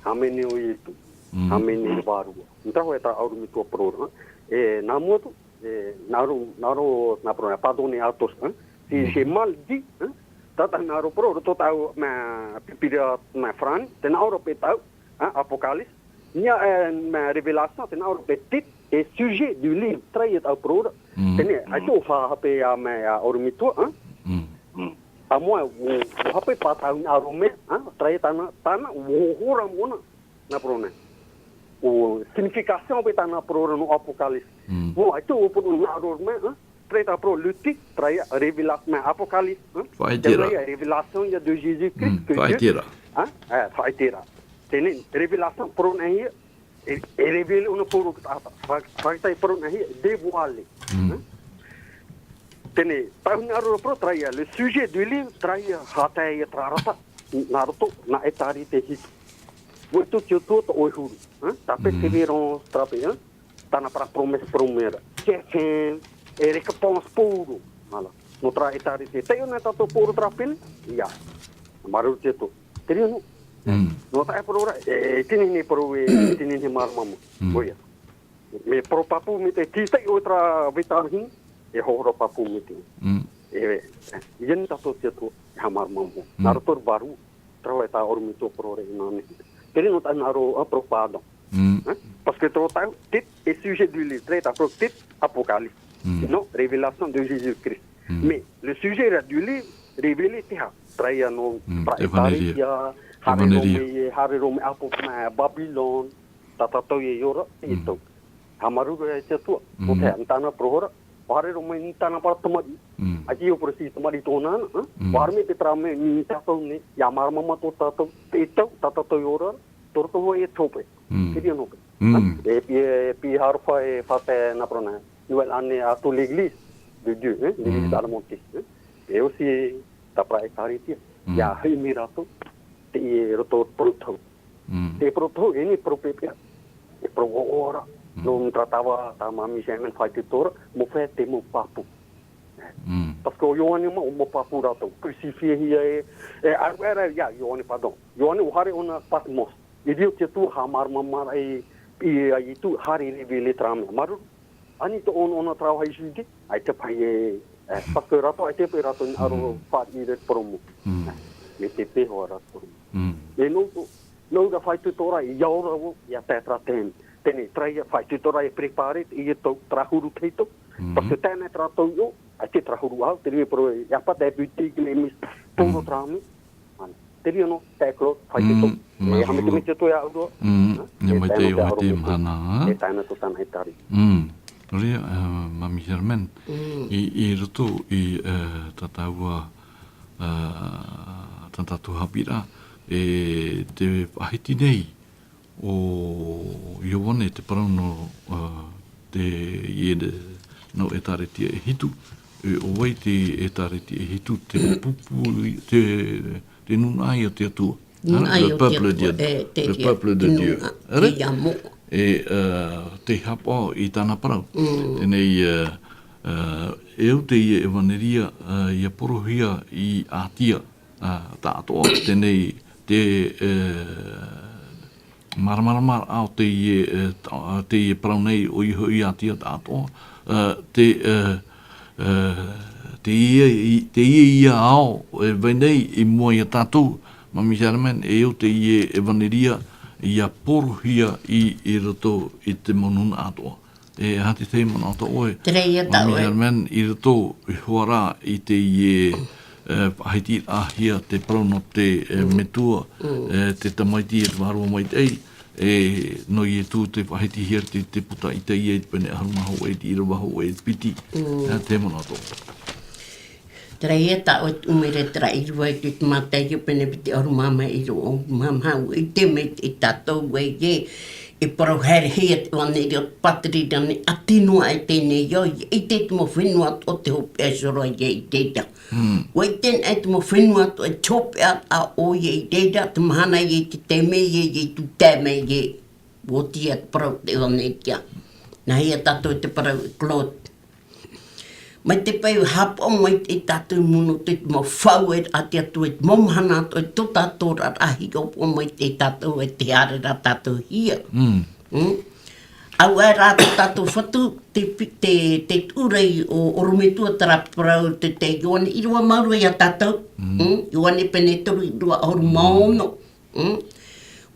Hāmani ʻo Ietu. Mm. Hāmani i te Vārua. Nō te aha e tā ʻorometua parau ra, eh, nā mua atu, eh, nā roto, nā roto, nā parau ra, pardonnez à tous, hein. Si Mm. j'ai mal dit, hein, tātou nā roto parau ra, tō tātou, mā, Pīpīria, mā, farāni, tē nā ʻō ra paʻi tātou, hein, Apocalypse, Nā, eh, mā, Révélation, tē nā ʻō ra paʻi titre et sujet du livre, terā ia tātou parau ra. Mm. Teie nei, Mm. ʻaita ʻo haʻapaʻo ā, mā, ā, ʻorometua, hein? Mm. Mm. ʻA mua, ʻo, ʻo haʻapaʻo paʻi tāna ʻorometua, hein? Terā ia tāna, tāna, ʻo hōroʻa moʻa na, nā parau nei. ʻO signification paʻi tāna parau ra nō Apocalypse. Mm. ʻO, ʻaita ʻo parau nā ʻorometua, hein? Terā ia tātou parau, le titre, terā ia Révélation, mā, Apocalypse, hein? Faʻaʻite ra. Terā ia Révélation, ia de Jésus-Christ, Mm, que faʻaʻite Dieu, ra. hein? Eh, faʻaʻite ra. Teie nei, Révélation, parau nei, e, e révélé ʻōna parau ra, fa-, fa-, faʻaʻite parau nei, dévoilé. Mm. Hein? Teie nei, tāna hinaʻaro ra parau, terā ia, le sujet du livre, terā ia, haʻapaʻo ia terā rata, nā roto, nā ʻĒtārētia e hitu. ʻUa ʻite te Atua tō ʻoe huru, hein? Ta Mm. persévérance, terā paʻi, hein? Tāna parau promesse, promesse ra. Chacun, e récompense pour, voilà. Nō terā ʻĒtārētia. Taiʻo nei tātou parau ra terā pene? ʻIa. Māuruuru te Atua. Te reira noa. Mm. Nō te parau ra, e, e teie nei parau e, e teie nei māramarama. Mm. ʻOia. Mea parau pāpū maitaʻi, tītau ʻoe terā vetahi, e hōroʻa pāpū maitaʻi. Mm. E, e, ʻia ani tātou te Atua, e haʻamāramarama. Mm. Nā roto ra Vārua, terā e tā ʻorometua parau ra inānahi. Te reira noa tāna hinaʻaro, a, parau pardon. Mm. Hein? Parce que terā tātou titre et sujet du livre, terā tātou titre, Apocalypse. Mm. Sinon, Révélation de Jésus-Christ. Mm. Mais le sujet ra du livre, révélé te aha? Terā ia nō Mm, terā ʻĒtārētia, ʻĒvaneria. Haere roa mai, haere roa mai Apo-, mā Babylone, tā tātou e ora, Mm. ʻaita. Haʻamāuruuru e te Atua, Mm. nō te aha, nā tāna parau ra, ʻua haere roa mai, nā tāna parau tamariʻi. Mm. ʻAita ʻo parau ʻo te tamariʻi tōna ana, ha? Mm. ʻUa haere mai te parau mai, nā tātou nei, ʻia māramarama tō tātou, te tau, tā tātou e ora, tō roto hoʻi e te hope. Mm. Te reira noa paʻi. Mm. Ha? E pi-, e pi harofa e fate nā parau nei. Nouvelle année à toute l'église de Dieu, hein, l'église Mm. adventiste, hein. E aussi, tā parau ʻĒtārētia. Mm. ʻIa haʻamāuruuru rātou, teie roto parau tau. Mm. Te parau tau, e nei parau pēpē. E parau ʻoʻora. Mm. Nō te taʻata, tā Māmī Germaine faʻaitoito ra, mea fētiʻa mau pāpū. Mm. Parce que ʻo Ioane mā, ʻo mau pāpū rātou. Crucifié hia e, e, a, a, a, ʻia, Ioane, pardon. Ioane, ʻua haere ʻōna Patmos. I reira te Atua haʻamāramarama ra i, i, i tū, haere révélé terā mea. Māuruuru. Ani tō ʻōna, ʻōna terā vāhi Jude, ʻaita paʻi e, e, parce que rātou, ʻaita paʻi rātou, ʻa rātou Mm. faʻaʻite i te parau mau. Mm. Mea pēpē hoʻi rātou. Mm. E nō tō, nō rā faʻaitoito ra, ʻia ora vau, ʻia tae terā taime. Teie nei, terā ia faʻaitoito ra e préparé, ʻia tau, terā huru tahito. Mm. Parce que teie nei terā tau ʻō, ʻaita terā huru ʻāu, te reira parau, ʻia pātā e boutique, les mis, tō Mm. terā mea. Ana, te reira noa, tae Claude, faʻaitoito. Mm, E, haʻamaitaʻi māuruuru. Te Atua ia ʻoe. Mm, Ha? ʻia E maitaʻi tae noa te ʻoe te ʻorometua. Mahana, ha? E tae noa tō tāna ʻĒtārētia. Mm. Nō reira, eh, Māmī Germaine. Mm. I, i roto i, eh, tā tāua, eh, tā tātou haʻapiʻiraʻa, e tē faʻahiti nei ʻo Ioane te parau nō, eh, teie, nō ʻĒtārētia e hitu, e ʻo vai te ʻĒtārētia e hitu, te pupu, te, te nūnaʻa ia o te Atua. Nūnaʻa ia o te Atua, e, te, Le peuple de Dieu. Nūnaʻa, te amo. E, eh, tē haʻapaʻo i tāna parau. Mm. Teie nei, eh, eh, e au teie ʻevaneria, eh, ʻia porohia i Ātia, eh, tāʻatoʻa. Teie nei, te, eh, māramarama o teie, eh, ta-, teie parau nei ʻoia hoʻi Ātia tāʻatoʻa, eh, te, eh, eh, teie, teie ao e vai nei i mua ia tātou, Māmī Germaine, e au teie ʻevaneria ʻia porohia i, i roto i te mau nūnaʻa atoʻa. E aha te tahi manaʻo tā ʻoe, Māmī Germaine, i roto i hoʻi rā i teie, eh, faʻahitihia te parau nō te, eh, metua, eh, te tamaiti e te vārua maitaʻi, E, nō Ietu te faʻahitihia te, te puta i te ia i te pene ʻahuru mā hōʻē, i te ʻīrava hōʻē, piti. Mm. Ā, te manaʻo atoʻa. Terā ia tā ʻoe tuʻu mai ra terā ʻīrava i te, te Mātaio pene piti ʻahuru mā maha, ʻīrava ʻahuru mā maha, ʻua ʻite mai tātou ē, e parau haerehia te ʻoaneʻi o te pātireia nei, ʻati noa aʻe teie nei, ʻia ʻite te mau fenua o te hopeʻa e horo ai i reira. Mm. ʻUa ʻite anaʻe te mau fenua atoʻa i te hopeʻa, ā, ʻoia i reira, te mahana ia i te taime ia, ia i tū taime ia, ʻua oti ia te parau te ʻoaneʻi ia. Nā hea tātou te parau e Claude. Mai te peu haʻapaʻo mai te tātou mono te mau fau e a te Atua i te mau mahana atoʻa i tō tātou oraraʻa, hiʻopoʻa mai te tātou e te haere ra tātou hia. Mm. Mm. Auaʻe rā tō tātou Fatu, te pi-, te, te tuʻu ra i ʻorometua terā parau te, te Ioane, ʻīrava maoro ia tātou. Mm. Mm. Ioane pene toru, ʻīrava ʻahuru mā ono. Mm.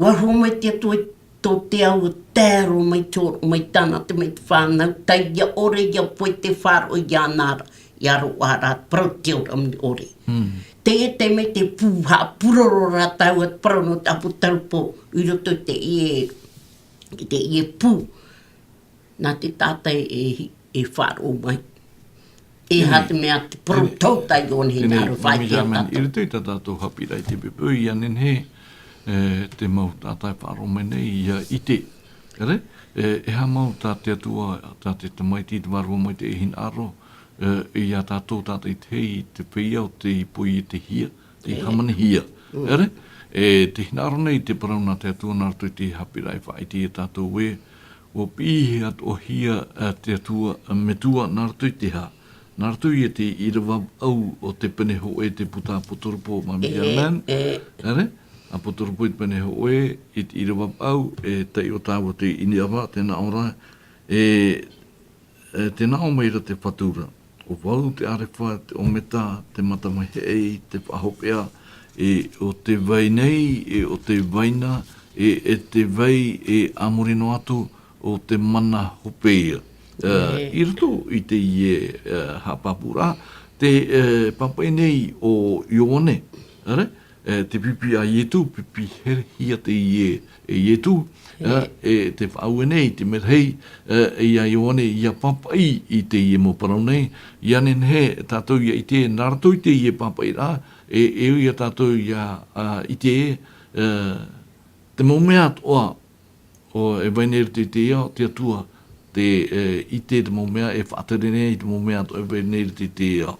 ʻUa hōroʻa mai te Atua i tō te au e tae roa mai te hōroʻa mai tāna te, mai te fānau, taiʻa ʻore ʻia pohe te faʻaroʻo iāna ra, ʻia roaʻa ra, parau te ora moni ʻore. Mm. Teie te mea te pū, haʻapuroro rā tāua te parau nō te ʻāpōsetolo Paula, i roto i teie, i teie pū. Nā te taʻata e, e faʻaroʻo mai. E aha te mea te parau tō tātou i ʻō nei, hinaʻaro faʻaʻite ia tātou. I roto i tā tātou haʻapiʻiraʻa i te pō, ʻia nehenehe, e, te mau taʻata e faʻaroʻo mai nei, ʻia ʻite. ʻEre, e, e aha mau tā te Atua, tā te Tamaiti, te Vārua Maitaʻi e hinaʻaro, e, ia tātou tātaʻitahi i te feiā o te poʻi e te hia, tei hāmanihia. Mm. ʻEre, e, tē hinaʻaro nei te parau nā te Atua nā roto i te haʻapiʻiraʻa e faʻaʻite ia tātou ē, ʻua piʻihia atoʻahia, e, te Atua, e, metua nā roto i te aha? Nā roto ia i te ʻīrava vaʻu o te pene hōʻē, te puta ʻāpōsetolo Paula, Mami Germaine. ʻEre, ʻāpōsetolo Paula i te pene hōʻē, i te ʻīrava vaʻu, e taiʻo tāua te ʻīrava, tē nā ʻō ra, e, E, tē nā ʻō mai ra te Fatu ra, ʻo vau te ʻArefa, te ʻOmeta, te matamahiaʻi, te faʻahopeʻa, e ʻo te vai nei, e ʻo te vai na, e, e te vai, e a muri noa atu, ʻo te mana hope ia. E, i roto i teie, e, haʻapāpūraʻa, te, e, pāpaʻi nei ʻo Ioane, ʻere? E, te pipi a Ietu, pipi herehia teie e Ietu, e, e te faʻaue nei, te merahi, e, e ia Ioane, ʻia pāpaʻi i teie mau parau nei, ʻia nehenehe tātou ʻia ʻite, nā roto i teie pāpaʻiraʻa, e, e ui ia tātou ʻia, a, ʻite, e, te mau mea atoʻa, ʻo e vai nei i roto i te ao, te Atua, te, e, ʻite te mau mea, e faʻatere nei te mau mea atoʻa e vai nei i roto i te ao.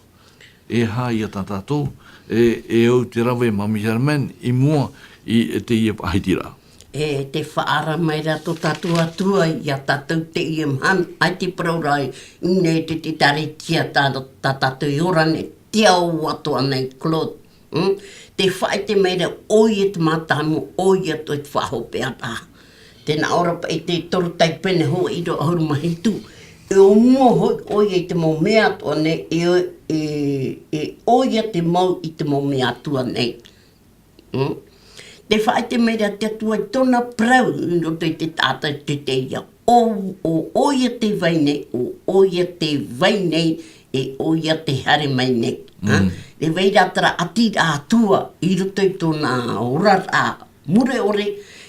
E aha ia tā tātou, e, e au te rave Mami Germaine, i mua i, e teie faʻahitiraʻa. E tē faʻaara mai ra tō tātou Atua ia tātou teie mahana, ʻaita i parau ra i ʻō nei te, te ʻĒkālesia tā, tā tātou e ora nei, te ao atoʻa nei, Claude. Mm? Tē faʻaʻite mai ra, ʻoia te mātāmua, ʻoia te faʻahopeʻa ra. Tē nā ʻō ra paʻi te toru Taipene hōʻē ʻīrava ʻahuru mā hitu. E ʻōmua hoʻi ʻoia i te mau mea atoʻa nei, e, e, e ʻoia te mau i te mau mea atoʻa nei. Mm? Tē faʻaʻite mai ra te Atua i tōna parau, i roto i te taʻata i te, te ia. ʻO, ʻo, ʻoia te vai nei, ʻo, ʻoia te vai nei, e ʻoia te haere mai nei. Ha? Mm. E vai ra terā ʻati ra Atua, i roto i tōna oraraʻa mure ʻore,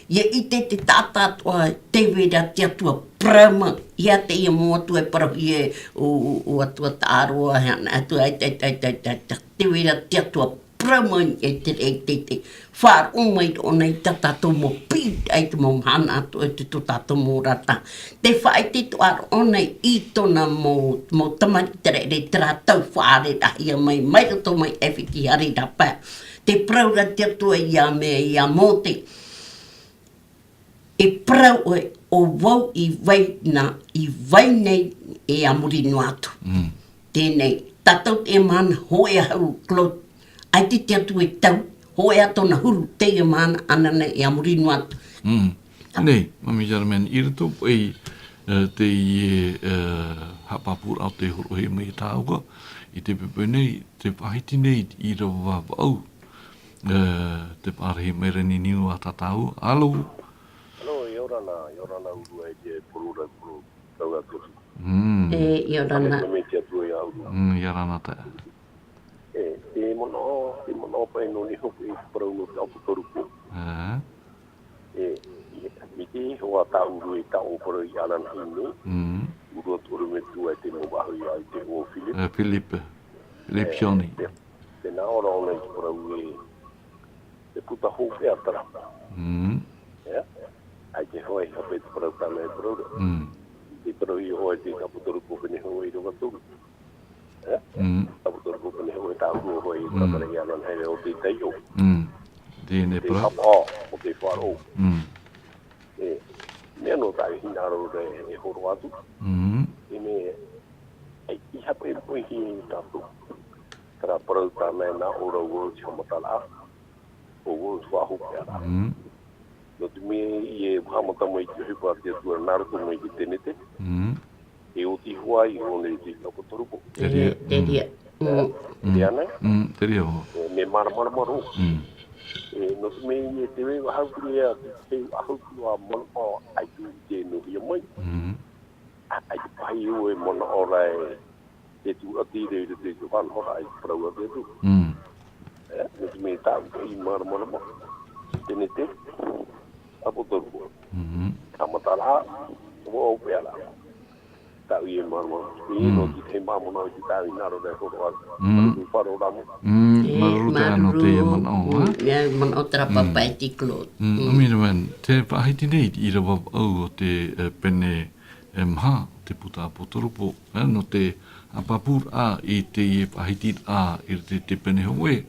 ʻia ʻite te taʻata atoʻa, tē vai ra te Atua parau mau, ʻia teie mau atua e parauhia e, ʻo, ʻo, ʻo Atua Taʻaroa, e ana Atua, e, e, tē vai ra te Atua parau mau e te, e te, te, faʻaroʻo mai ʻōna i tā tātou mau piʻiraʻa i te mau mahana atoʻa i te tō tātou mau oraraʻa. Tē faʻaʻite atoʻa ra ʻōna i tōna mau, mau tamariʻi terā, terā tau faʻaararaʻahia mai, mai roto mai ʻAifiti haere ra paʻi. Tē parau ra te Atua ia mea, ia Mōte. E parau ʻoe, ʻo vau i vai na, i vai nei e a muri noa atu. Mm. Teie nei, tātou teie mahana, hōʻē ʻahuru, Claude, ʻaita te Atua e tau, hōʻē ā tōna huru, teie mahana, ananahi e a muri noa atu. Mm. Nei, Mami Germaine, i roto paʻi, e, teie, e, haʻapāpūraʻa o tē hōroʻahia mai e tāua, i te poʻipoʻi nei, tē faʻahiti nei i te ʻīrava vaʻu, e, tē pārahi mai ra i niʻa iā tātou. Alo? Alo, ʻia ora na, ʻia ora na ʻōrua e te poro ra, poro, tau atu. Mm. E, ʻia ora na. Mea, mea te Atua ia ʻōrua. Mm, ʻia ora na taeaʻe. E, te manaʻo, te manaʻo paʻi nō niʻa hoʻi i te parau nō te ʻāpōsetolo Paula. E. E, e, mai te hoa tā uru e tā ʻō parau i ʻAlana Hine. Mm. Uru atu ʻore me tua e te mau vahu ia i te ʻō Philip. Eh, Philip. Philip Eh, Johnny. Te, te nā ʻō ra ʻōna i te parau e, te puta hopeʻa terā. Mm. Ia? Ai te hoa i hape te parau tāna e parau ra. Mm. Te parau i hoa i te tapu toru ko pene hoa i roka toru. Eh? Mm. Tapu toru ko pene hoa e tā uru hoa i Mm. tātara i ʻAlana Hine o te taio. Mm. Tēnei Te parau. hapa o te faʻaroʻo. Mm. E, mea nō tā hinaʻaro ra e horo atu. Mm. E me, ai, i hape e poihi tātou. Terā parau tāna e nā ʻō ra ua oti haʻamataraʻa. ʻO ua oti faʻahopeʻaraʻa. Mm. Nō te mea i e haʻamata mai i te ʻohipa a te Atua nā roto mai i te tenete. Mm. E oti hoʻi ʻōna i te tapu toru ko. Te reira. Te reira. Mm. Mm. Te ana. Mm, te reira hoʻi. E, me māramarama roa. Mm. E, nō te mea i te mea haupure ia, te, te ahutu a manaʻo ai tu i te nohia mai. Mm. A, ai te pahi o e manaʻo ra e, te tūʻati i roto i te hanaʻo ra ai te parau a te Atua. Mm. E, nō te mea tāʻu i māramarama. Tenete, tapu toru ko. Mm. Haʻamataraʻa, ua hopeʻaraʻa. Tāʻu i e māramarama. E, Mm. nō te tahi māmā nō te tāʻu i nā roto e horo atu. Mm. Māuruuru faʻaroʻo ra mau. Mm, E, māuruuru te ano te māuruuru. manaʻo, Mm, ha? e, manaʻo terā Mm. papa e te Claude. Mm, Mm. ʻāmine, ʻāmine. Te faʻahiti nei i te ʻīrava vaʻu o te, eh, pene, eh, maha, te puta ʻāpōtoropo, eh, nō te haʻapāpūraʻa i teie faʻahitiraʻa i roto i te pene hōʻē.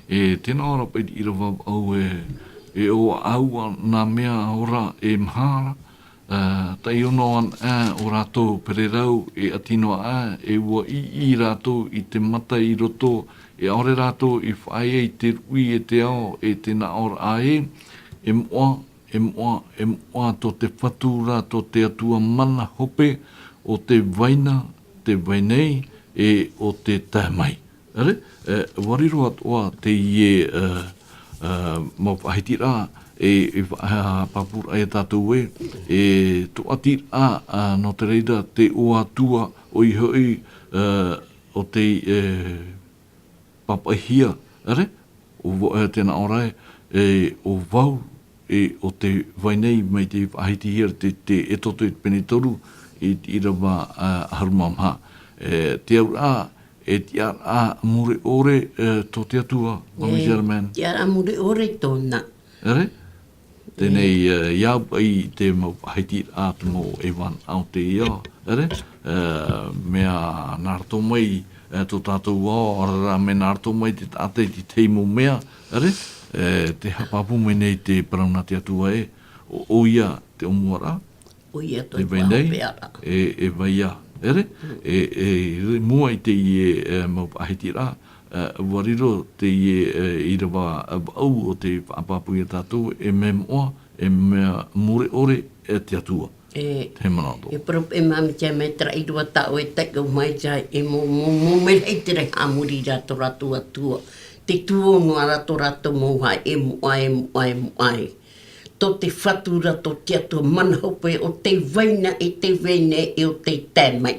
E tē nā ʻō ra paʻi i te ʻīrava vaʻu e, e ʻo ʻāua nā mea ora e maha ra, Ā, taiʻo noa anaʻe ō rātou pererau e ʻati noa aʻe, e ʻua ʻī rātou i te mata i roto, e ʻaore rātou i faʻaea i te ruʻi e te ao, e te nāʻōraʻa ē, e moʻa, e moʻa, e moʻa tō te Fatu ra, tō te Atua mana hope, ʻo te vai na, te vai nei, e ʻo te tae mai. ʻAore, e, ʻua riro atoʻa teie, e, e, mau faʻahitiraʻa, e, e fa-, e, haʻapāpūraʻa ia tātou ē, e tōʻatiraʻa, a, nō te reira te ʻoatua, ʻoia hoʻi, e, ʻo tei, e, pāpaʻihia, ʻaore, ʻo va-, e, tē nā ʻō ra ē, e, ʻo vau, e, ʻo te vai nei mai te faʻahitihia te, te Exodo i te pene toru, i te ʻīrava, a, ʻahuru mā maha. E, te auraʻa, e tiʻaraʻa mure ʻore, e, tō te Atua, Mami E, Germaine. Tiʻaraʻa mure ʻore tōna. ʻAore? Teie nei, e, ʻia au paʻi i te mau faʻahitiraʻa te mau e vānaʻo teie, ʻaore? E, mea nā roto mai, e, tō tātou ao, ʻaore rā mea nā roto mai te taʻata i te tahi mau mea, ʻaore? E, tē haʻapāpū mai nei te parau nā te Atua ē, ʻo, ʻoia te ʻōmuaraʻa, ʻOia te vai nei, e, e vai ā, ʻaore? Mm. E, e, i mua i teie, e, mau faʻahitiraʻa, e, ʻua riro teie, e, ʻīrava, e, vaʻu ʻo tei faʻapāpū ia tātou, e mea moʻa, e mea mure ʻore, e te Atua. E, Te manaʻo. e parau paʻi e Mami Germaine mai terā ʻīrava tāʻu e taiʻo mai ia, e mau, mau, mau mea rahi terā i haʻamori ra tō rātou Atua. Tē tuō noa ra tō rātou mau haʻa, e moʻa, e moʻa, e moʻa ē. Tō te Fatu ra, tō te Atua mana hope, ʻo tei vai na, e tei vai nei, e ʻo tei tae mai.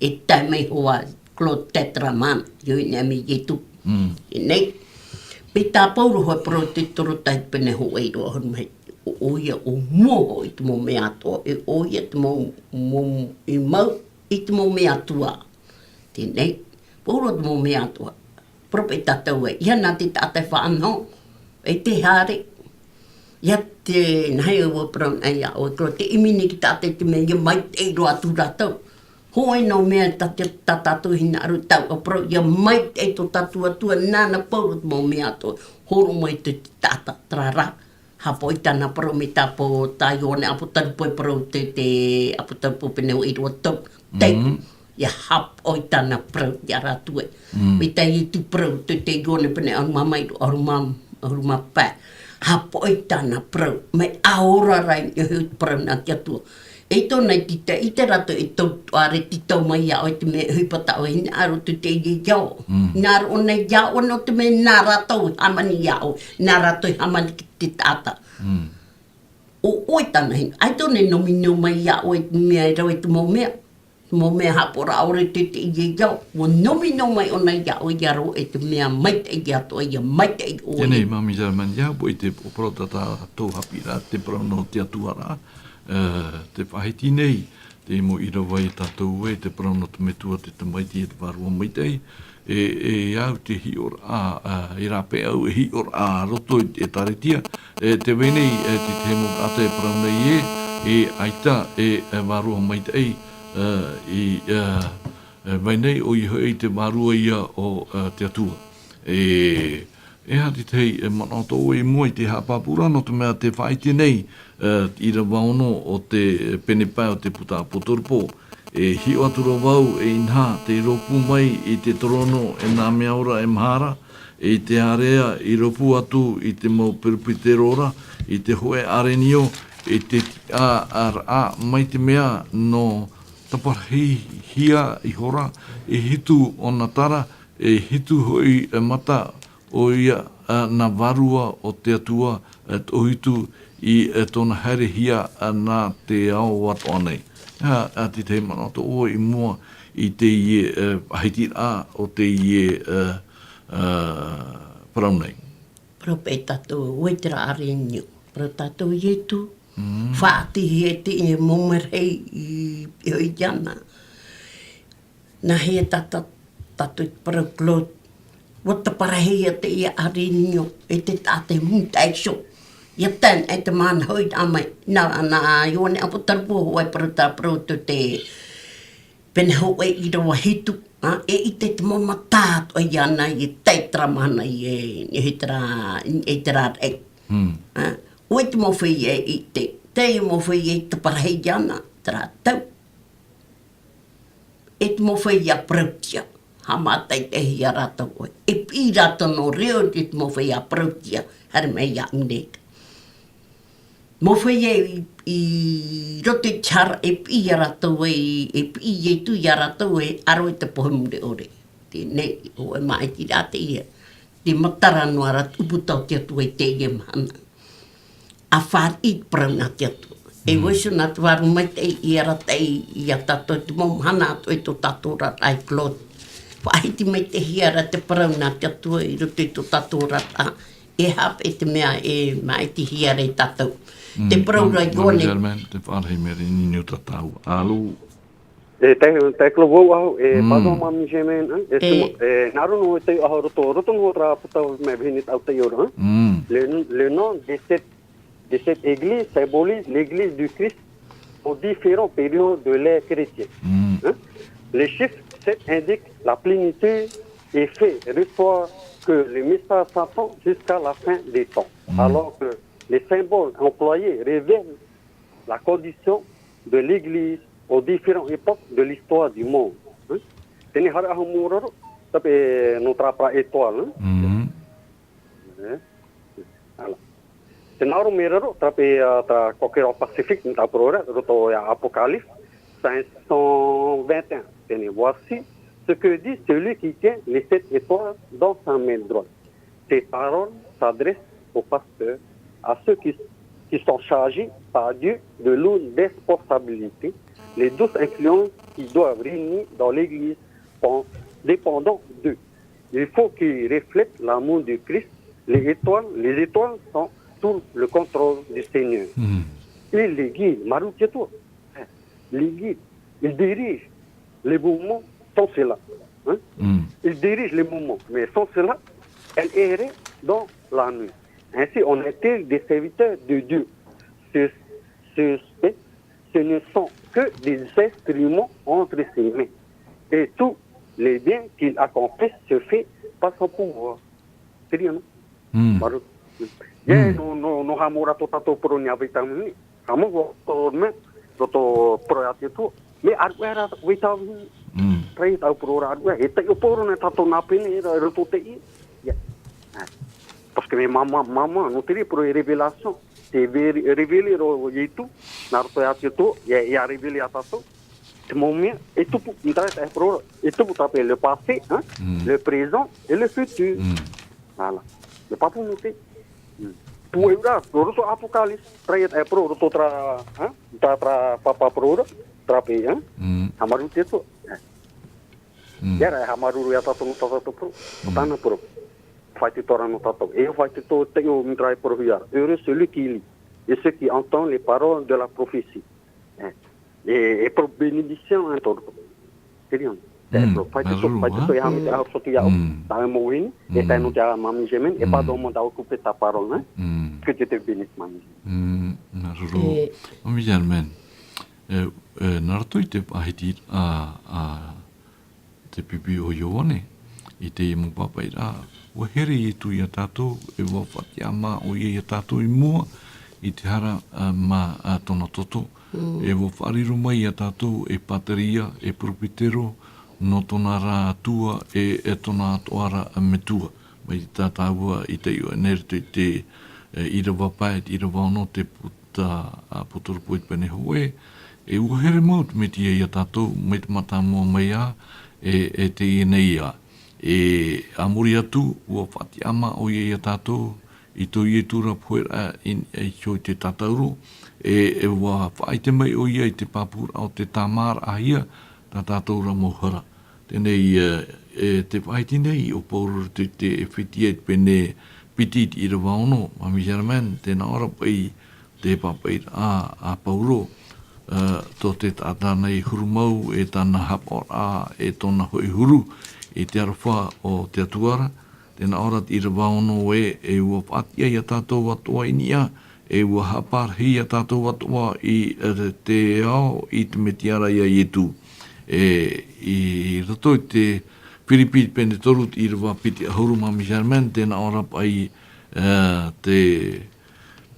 E tae mai hoʻi, Claude Tetraman, i ʻō i niʻa mai Ietu. Mm. Teie nei. Mai tā Pauro hoʻi parau te Torotai pene hōʻē ʻīrava ʻahuru mā hitu. ʻO, ʻoia ʻo mua hoʻi te mau mea atoʻa, e ʻoia te mau, mau, i mau i te mau mea Atua. Teie nei, Pauro te mau mea atoʻa. Parau paʻi tātou ē, ʻeiaha nā te taʻata e faʻanaho, e te haere. ʻEiaha te, nāhea ʻua parau nei iā ʻoe, Claude, tē ʻimi nei te taʻata i te mea, ʻia maitaʻi roa atu rātou. Hōʻē noa mea tā te, tā tātou hinaʻaro, tāʻu ʻua parau, ʻia maitaʻi tō tātou Atua, nāna Pauro te mau mea atoʻa, horo mai te, te taʻata, terā rā. Haʻapaʻo i tāna parau mai te pō, tā Ioane ʻāpōtarupo e parau te, te ʻāpōtarupo pene hōʻē ʻīrava toru. Tei, Mm. ʻia haʻapaʻo i tāna parau, ʻia rātou ē. Mm. Mai tā Ietu parau, te, te Ioane pene ʻahuru mā maha, ʻahuru mā, ʻahuru mā pae. Haʻapaʻo i tāna parau, mai ʻaore rā i niʻa i te parau nā te Atua. E tōna i te, i te rātou e tau, ʻaore tītau mai iā ʻoe te mea, ʻohipa tā ʻoe hinaʻaro te, te, te ao. Mm. Nā roto nei iā ʻoe nō te mea nā rātou e hāmani iā ʻoe, nā rātou e hāmani ki te taʻata. Mm. ʻO ʻoe tāna hina, ʻaita ʻoe e nomino mai iā ʻoe te mea e rave te mau mea. Mau mea haʻapaʻo ra ʻaore te, te, ia, ia, ʻua nomino mai ʻōna iā ʻoe, ia roa, e te mea maitaʻi atoʻa, ia maitaʻi ʻoe. Teie nei, Māmī Germaine, ʻia haʻapaʻo i te parau tā tātou haʻapiʻiraʻa, te parau nō te Atua ra, e, tē faʻahiti nei, te mau ʻīrava ia tātou ē, te parau nō te Metua, te Tamaiti, e te Vārua Maitaʻi, e, e au te hiʻoraʻa, a, e rāpae au, e hiʻoraʻa roto i te ʻĒtārētia, e, tē vai nei, e, te, te mau taʻata e parau nei ē, e, ʻaita, e, e Vārua Maitaʻi, e, i, e, e, vai nei ʻoia hoʻi te Vārua ia o, e, te Atua. E, e aha te tahi, e, manaʻo tō ʻoe i mua i te haʻapāpūraʻa, nō te mea tē faʻahiti nei, e, te ʻīrava ono o te pene pae o te puta ʻApotoropō. E hiʻo atu ra vau, e inaha, tei rōpū mai i te terōno e nā mea ora e maha ra, i te ārea i rōpū atu i te mau peresideni ra, i te hōʻē ʻārenio, i te tiʻaraʻa mai te mea nō taparahihia ihora, e hitu ʻōna tara, e hitu hoʻi e mata, ʻoia, ā, nā vārua o te Atua, ā, toʻohitu i, ā, tōna haerehia, ā, nā te ao atoʻa nei. Ā, ā, te tahi manaʻo tō ʻoe i mua i teie, ā, faʻahitiraʻa o teie, ā, ā, parau nei. Parau paʻi tātou, ʻoe terā ʻārenio. Parau tātou Ietu. Mm. Faʻaʻitehia e te, e mau merahi i, i, i ana. Nāhea tā, tā, tātou i te parau Claude, ʻua taparahihia teie ʻārenio, e te taʻata e mūtaʻa iho. ʻIa tae noa i te mahana hoʻiraʻa mai, nā, nā Ioane ʻApotoropō hoʻi e parau tā, parau tō te pene hōʻē ʻīrava hitu, ā, e ʻite te mau mata atoʻa iāna i tae i terā mahana i, e, i terā, i terā raʻi. Hmm. Ā, ʻoia te mau feiā e ʻite, teie mau feiā i taparahi iāna, terā tau. E te mau feiā parauʻtiʻa, haʻamātaʻitaʻihia rātou ʻoe. E piʻi rātou nō reo i te mau feiā parauʻtiʻa, haere mai iāʻu nei. Mau feiā i, i roto i te hara, e piʻi ia rātou ē, e piʻi Ietu ia rātou ē, ʻa roto i te pohe mure ʻore. Teie nei, hōʻē māʻitiraʻa teie. Tē matara noa ra te ʻūputa o te Atua i teie mahana. ʻA fāriʻi i te parau nā te Atua. E Mm. Uēsona, te Vārua Maitaʻi, i arataʻi iā tātou te mau mahana atoʻa i tō tātou oraraʻa e Claude. Faʻahiti maitaʻihia ra te parau nā te Atua i roto i tō tātou oraraʻa. E aha paʻi te mea e māʻitihia ra e tātou. Mm. Te parau ra i Māmī Ioane. Germaine, tē faʻarahi mai ra i niʻa i te niu tātou. Alo. E, tae, tae Claude vau au, e, Mm. pardon, Māmī Germaine, hein, E. excuse-moi. E, nā roto nō te aho roto, roto nō terā puta mea vahine tāʻu tei ora, hein. Mm. Le, le nom de cette, de cette église symbolise l'église du Christ aux différentes périodes de l'ère chrétienne. Mm. Hein. Les chiffres sept indiquent la plénitude et fait ressortir que le message s'entend jusqu'à la fin des temps, Mm. alors que les symboles employés révèlent la condition de l'Église aux différentes époques de l'histoire du monde. Hein? Teie nei haere ʻahu mōroro, tāpaʻo nō terā parau étoile, hein? Mhm. Hein? Voilà. Tē nā ʻō ra mea raro, tāpaʻo, ā, terā concordance pacifique, nō terā parau ra, roto iā Apocalypse cinq cent vingt et un. Teie nei, voici ce que dit celui qui tient les sept étoiles dans sa main droite. Ces paroles s'adressent aux pasteurs, à ceux qui, qui sont chargés par Dieu de lourdes responsabilités, les douze influences qui doivent régner dans l'Église pen-, dépendant d'eux. Il faut qu'ils reflètent l'amour du Christ. Les étoiles, les étoiles sont sous le contrôle du Seigneur. Mhm. Il les guide, marū te Atua. Il les guide, il dirige les mouvements sans cela. Hein? Mm. Il dirige les mouvements, mais sans cela, elle errait dans la nuit. Ainsi, on était des serviteurs de Dieu. Ce, ce, ce, ce ne sont que des instruments entre ses mains. Et tous les biens qu'il accomplit se fait par son pouvoir. Te reira, nō? Mm. Marū. Ia, Mm. nō, nō, nō haʻamau ra tō tātou parau i niʻa i te Vaitāmene. Haʻamau ra tō mea, tō, tō parau a te Atua. Mea ʻāruʻe ra Vaitāmene. Mm. Terā tāʻu parau ra ʻāruʻe. E taiʻo parau nei tātou nā pene ra, roto teie. Ia. Parce que mea māmā, māmā, nō te reira parau e révélation. Te vē-, révélé ra Ietu, nā roto iā te Atua, ia, ia révélé iā tātou. Te mau mea, e tupu, i terā taʻata e parau ra, e tupu tāpaʻo le passé, hein, Mm. le présent et le futur. Mm. Voilà. Le pāpū nō te. Mm. Pūai ra, nō roto Apocalypse, terā taʻata e parau, roto terā, hein, terā, terā pāpā parau ra, terā paʻi, hein. Mm. Haʻamāuruuru te Atua. Mm. Ia rā, e haʻamāuruuru ia tātou nō tā tātou parau. Mm. Tāna parau. Faʻaitoito ra nō tātou. E faʻaitoito te ʻo Mīrae Parauhia ra. Heureux celui qui lit et ceux qui entendent les paroles de la prophétie. Eh. E, e parau bénédiction, hein, tō. Te rion. Mm, faʻaitoito, māuruuru, faʻaitoito, eh. E haʻamata, e haʻamata atu ia ʻoe. Mm. Tāʻu mau vahine, e tae noa atu ia Mamie Germaine, e pardon, mon da occuper ta parole, hein. Mm. Que Dieu te bénisse, Mamie. Mm, māuruuru. E. Mamie Germaine. E, e, nā roto i te faʻahiti a, a te pipi o Ioane, i te mau pāpaʻiraʻa, ʻua here Ietu ia tātou, e ʻua faʻatiʻamā ʻoia ia tātou i mua, i te hara, a, mā, a, tōna toto. Mm. E ʻua faʻariro mai ia tātou, e pāteria, e peretitero, nō tōna ra Atua, e, e tōna atoʻa ra metua. Mai tā tāua i taiʻo nei i roto i te, e, ʻīrava pae, te ʻīrava ono, te puta, a, Apotarupo i te pene hōʻē, e ʻua here mau te Metia ia tātou, mai te mātāmua mai ā, e, e teie nei ā. E, a muri atu, ʻua faʻatiʻamā ʻoia ia tātou, i tō Ietu ra pohe ra i, i iho i te tātauro, e, e ʻua faʻaʻite mai ʻoia i te pāpūraʻa o te tāmāraʻahia, tā tātou ra mau hara. Teie nei, e, e te faʻahiti nei o Pauro i te, te ʻEfetia i te pene piti i te ʻīrava ono, Mamie Germaine, tē nā ʻō ra paʻi te pāpaʻiraʻa a, a Pauro, e, tō te taʻata nei huru mau, e tāna haʻapaʻoraʻa, e tōna hoʻi huru, i te aroha o te Atua ra, tē nā ʻō ra te ʻīrava ono ē, e ʻua faʻatiʻa ia tātou atoʻa i niʻa, e ʻua haʻaparahi ia tātou atoʻa i, e, te ao i te Metia ra ia Ietu. E, i roto i te Firipi pene toru te ʻīrava piti ʻahuru Mamie Germaine, tē nā ʻō ra paʻi, e, te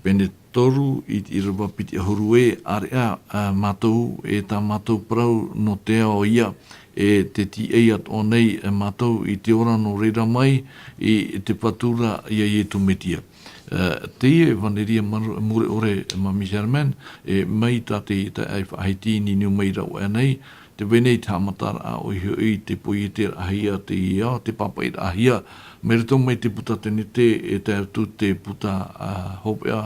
pene toru i te ʻīrava piti ʻahuru ē, ʻāreʻa, e, mātou, e tā mātou parau nō te ao ia, e tē tīaʻi atoʻa nei, e, mātou i te ora nō reira mai, i, i te Fatu ra ia Ietu Metia. E, teie ʻevaneria maru-, mure ʻore, Mamie Germaine, e, mai tā te, tā e faʻahiti niniu mai rāveʻa nei, tē vai nei te haʻamataraʻa ʻoia hoʻi te poieteraʻahia te ao, te pāpaʻiraʻahia, mai roto mai te puta Tenete, e tae atu te puta, a, hopeʻa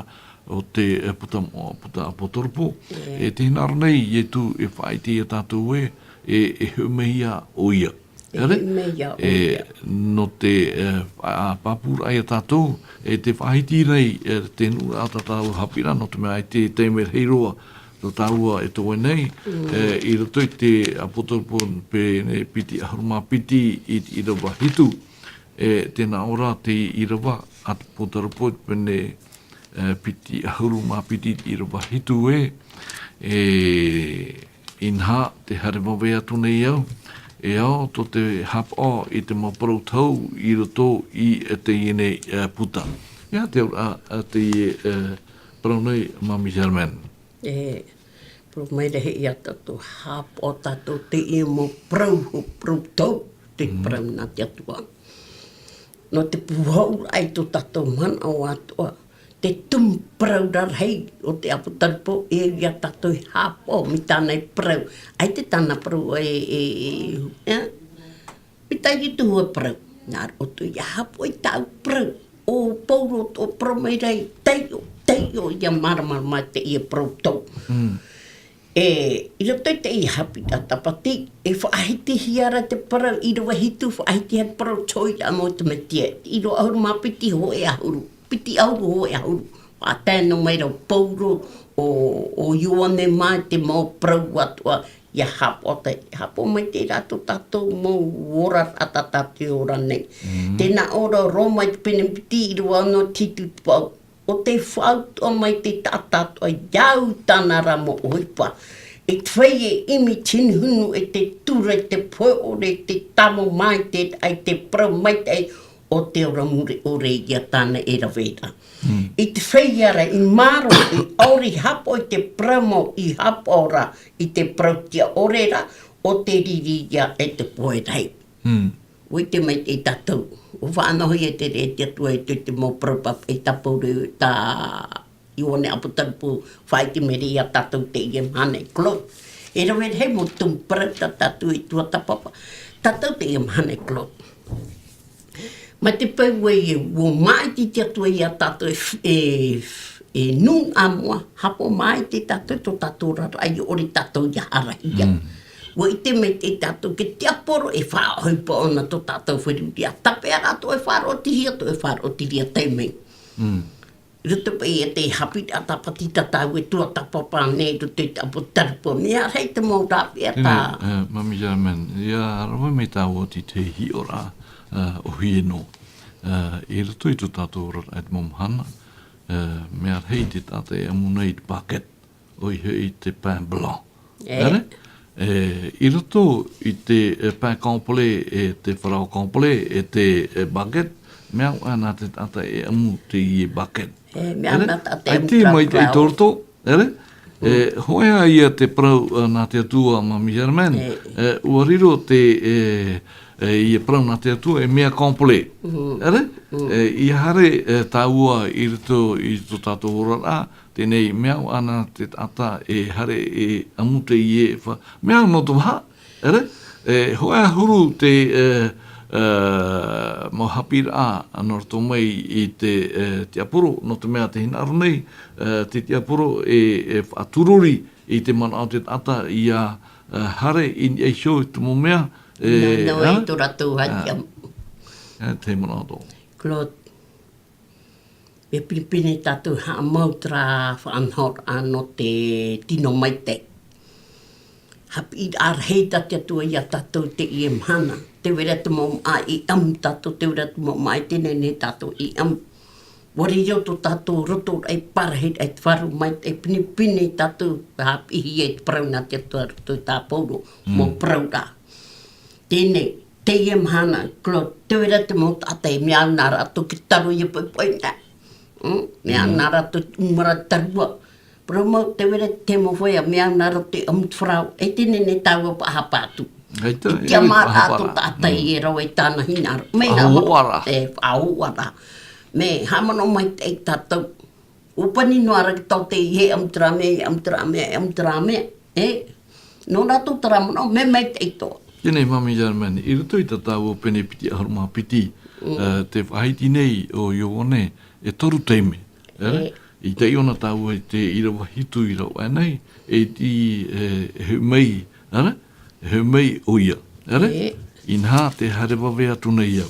o te, e, puta moʻa, puta Apotarupo. E. E tē hinaʻaro nei Ietu e faʻaʻite ia tātou ē, e, e hoʻi mai ā ʻoia. E hoʻi mai ā ʻoia. E, nō te, e, a, pāpūraʻa ia tātou, e tē faʻahiti nei, e, te nuʻuraʻa tā tāua haʻapiʻiraʻa, nō te mea ʻaita e taime rahi roa tō tāua e toe nei, e, i roto i te Apotarupo pene piti ʻahuru mā piti i te ʻīrava hitu, e, tē nā ʻō ra te ʻīrava a te Apotarupo pene, e, piti ʻahuru mā piti i te ʻīrava hitu ē, e, inaha tē haere vave atu nei au, e ao tō te haʻapaʻo i te mau parau tau i roto i, e, teie nei, e, puta. Ia te auraʻa, a, teie, e, parau nei Mamie Germaine. E, parau mai ra ia tātou, haʻapaʻo tātou teie mau parau, parau tau, te parau nā te Atua. Nō te pūhou ai tō tātou manaʻo atoʻa, te tumu parau rarahi o te Apotarupo, e ia tātou i haʻapaʻo mai tāna i parau. ʻAita tāna parau e, e, e, e, mai tā Ietu e parau. Nā roto ia haʻapaʻo i tāʻu parau. ʻO Pauro tō parau mai ra i taiʻo, taiʻo ia māramarama teie parau tau. Mm. E, i roto i teie haʻapiʻiraʻa tāpati, e faʻahitihia ra te parau, ʻīrava hitu, faʻahitihia te parau, tō ia mau te Metia. ʻĪrava ʻahuru mā piti hōʻē ʻahuru. Piti ʻahuru hōʻē ʻahuru. Faʻatae noa mai ra ʻo Pauro, ʻo, ʻo Ioane mā te mau parau atoʻa, ia haʻapaʻo te, haʻapaʻo mai te rā tō tātou mau oraraʻa tā tātou e ora nei. Mm. Tē nā ʻō ra Roma i te pene piti ʻīrava ono te hitu te paʻu. ʻO tē faʻautuʻa mai te taʻata atoʻa, ia au tāna ra mau ʻohipa. E te feiā e ʻimi i te hinuhinu, e te tura, e te pohe ʻore, e te tāmau maitaʻi, e te parau maitaʻi, ʻo te ora mure ʻore ia tāna e rave ra. Mm. I te feiā rā, i mārō, i ʻaore i haʻapaʻo i te parau mau, i haʻapaʻo rā, i te parau tiʻa ʻore ra, ʻo te riri ia e te pohe rahi. Mm. ʻUa ʻite mai tātou. ʻUa faʻanahohia te reira e te Atua i te, te mau parau pāpaʻi tā Pauro, tā Ioane Apotarupo, faʻaʻite mai ra ia tātou teie mahana i Claude. E rave rahi mau tumu parau tā tātou i tuatāpapa. Tātou teie mahana i Claude. Mai te peu ē, ʻua māʻiti te Atua ia tātou e, e, e nūnaʻa moʻa, haʻapaʻo māʻiti tātou tō tātou oraraʻa, ʻaore tātou ia ʻārahia. Mm. ʻUa ʻite mai te tātou, ke tiaporo e faʻaʻohipa ʻōna tō tātou feruri, ʻa tāpeʻa rātou e faʻaroʻotihia, tō e faʻaroʻotihia taime. Mm. I roto paʻi i te haʻapiʻiraʻa tāpati tā tāua e tuatāpapa nei, i roto i te ʻāpō Tarupo, mea rahi te mau rāveʻa tā. Tēnei, eh, Mami Germaine, ʻia rave mai tāua i te hiʻoraʻa, eh, ʻohie noa. Eh, i roto i tō tātou oraraʻa i te mau mahana, eh, mea rahi te taʻata e ʻamu nei i te bucket, ʻoia hoʻi te pain blanc. E. ʻEre? E, i roto i te, e, pain complet, e te farao complet, e te, e, baguette, mea au ā nā te taʻata e ʻamu teie baguette. E, mea au ʻEre? Nā te taʻata e ʻamu. ʻAita mai te farao. Tō roto, ʻere? E, hōʻē ā ia te parau, e, nā te Atua, Mami Germaine. E. E, ʻua riro te, e, e, ia parau nā te Atua, e mea complet. Mm. ʻEre? Mm. E, ʻia haere, e, tāua i roto i tō tātou oraraʻa, teie nei mea au ā nā te taʻata e haere e ʻamu teie fa-, mea au nō te vaha, ʻere? E, hōʻē ā huru te, e, e, mau haʻapiʻiraʻa nō roto mai i te, e, tiaporo, nō te mea te hinaʻaro nei, e, te tiaporo e, e faʻaturori i te manaʻo o te taʻata ʻia, e, haere i niʻa iho i te mau mea, e, Nō, nō, ʻa? I tō rātou haʻapiʻi. Ā, e, te manaʻo tō. Claude. Mea pinepine tātou haʻamau terā faʻanahoraʻa nō te tino maitaʻi. Haʻapiʻiraʻa rahi tā te Atua ia tātou teie mahana. Tē vai ra te mau māʻa i ʻamu tātou, tē vai ra te mau māʻa i teie nei tātou i ʻamu. ʻUa riro tō tātou roto raʻi parahi raʻi te faʻaroʻo maitaʻi pinepine tātou, haʻapiʻihia i te parau nā te Atua roto i tā Pauro, Mm. mau parau ra. Teie nei, teie mahana, Claude, tē vai ra te mau taʻata e mea au nā rātou ke taro ia poipoi nā. Mm, mea au Mm. nā rātou te ʻumara tarua. Parau mau, tē vai ra te mau feiā, mea au nā rātou te ʻamu te farao. E teie nei tāua paʻahapa atu. ʻAita, E e tiʻamā rā faʻahapa tō ra. taʻata Mm. e rave i tāna hinaʻaro. Mea Faʻahoʻa ra. e, faʻahoʻa ra. Mea haʻamanaʻo maitaʻi tātou. ʻUa pani noa ra ke tau te i he ʻamu terā mea, ʻamu terā mea, ʻamu terā mea. E, nō rātou terā manaʻo, mea maitaʻi atoʻa. Teie nei Mami Germaine, i roto i tā tāua pene piti ʻahuru mā piti, Mm. e, te faʻahiti nei ʻo Ioane, e toru taime. ʻEre? E. I taiʻo na tāua i te ʻīrava hitu i rave aʻe nei, e te, e, e hoʻi mai, ʻere? E hoʻi mai ʻoia, ʻere? E. Inaha tē haere vave atu nei au.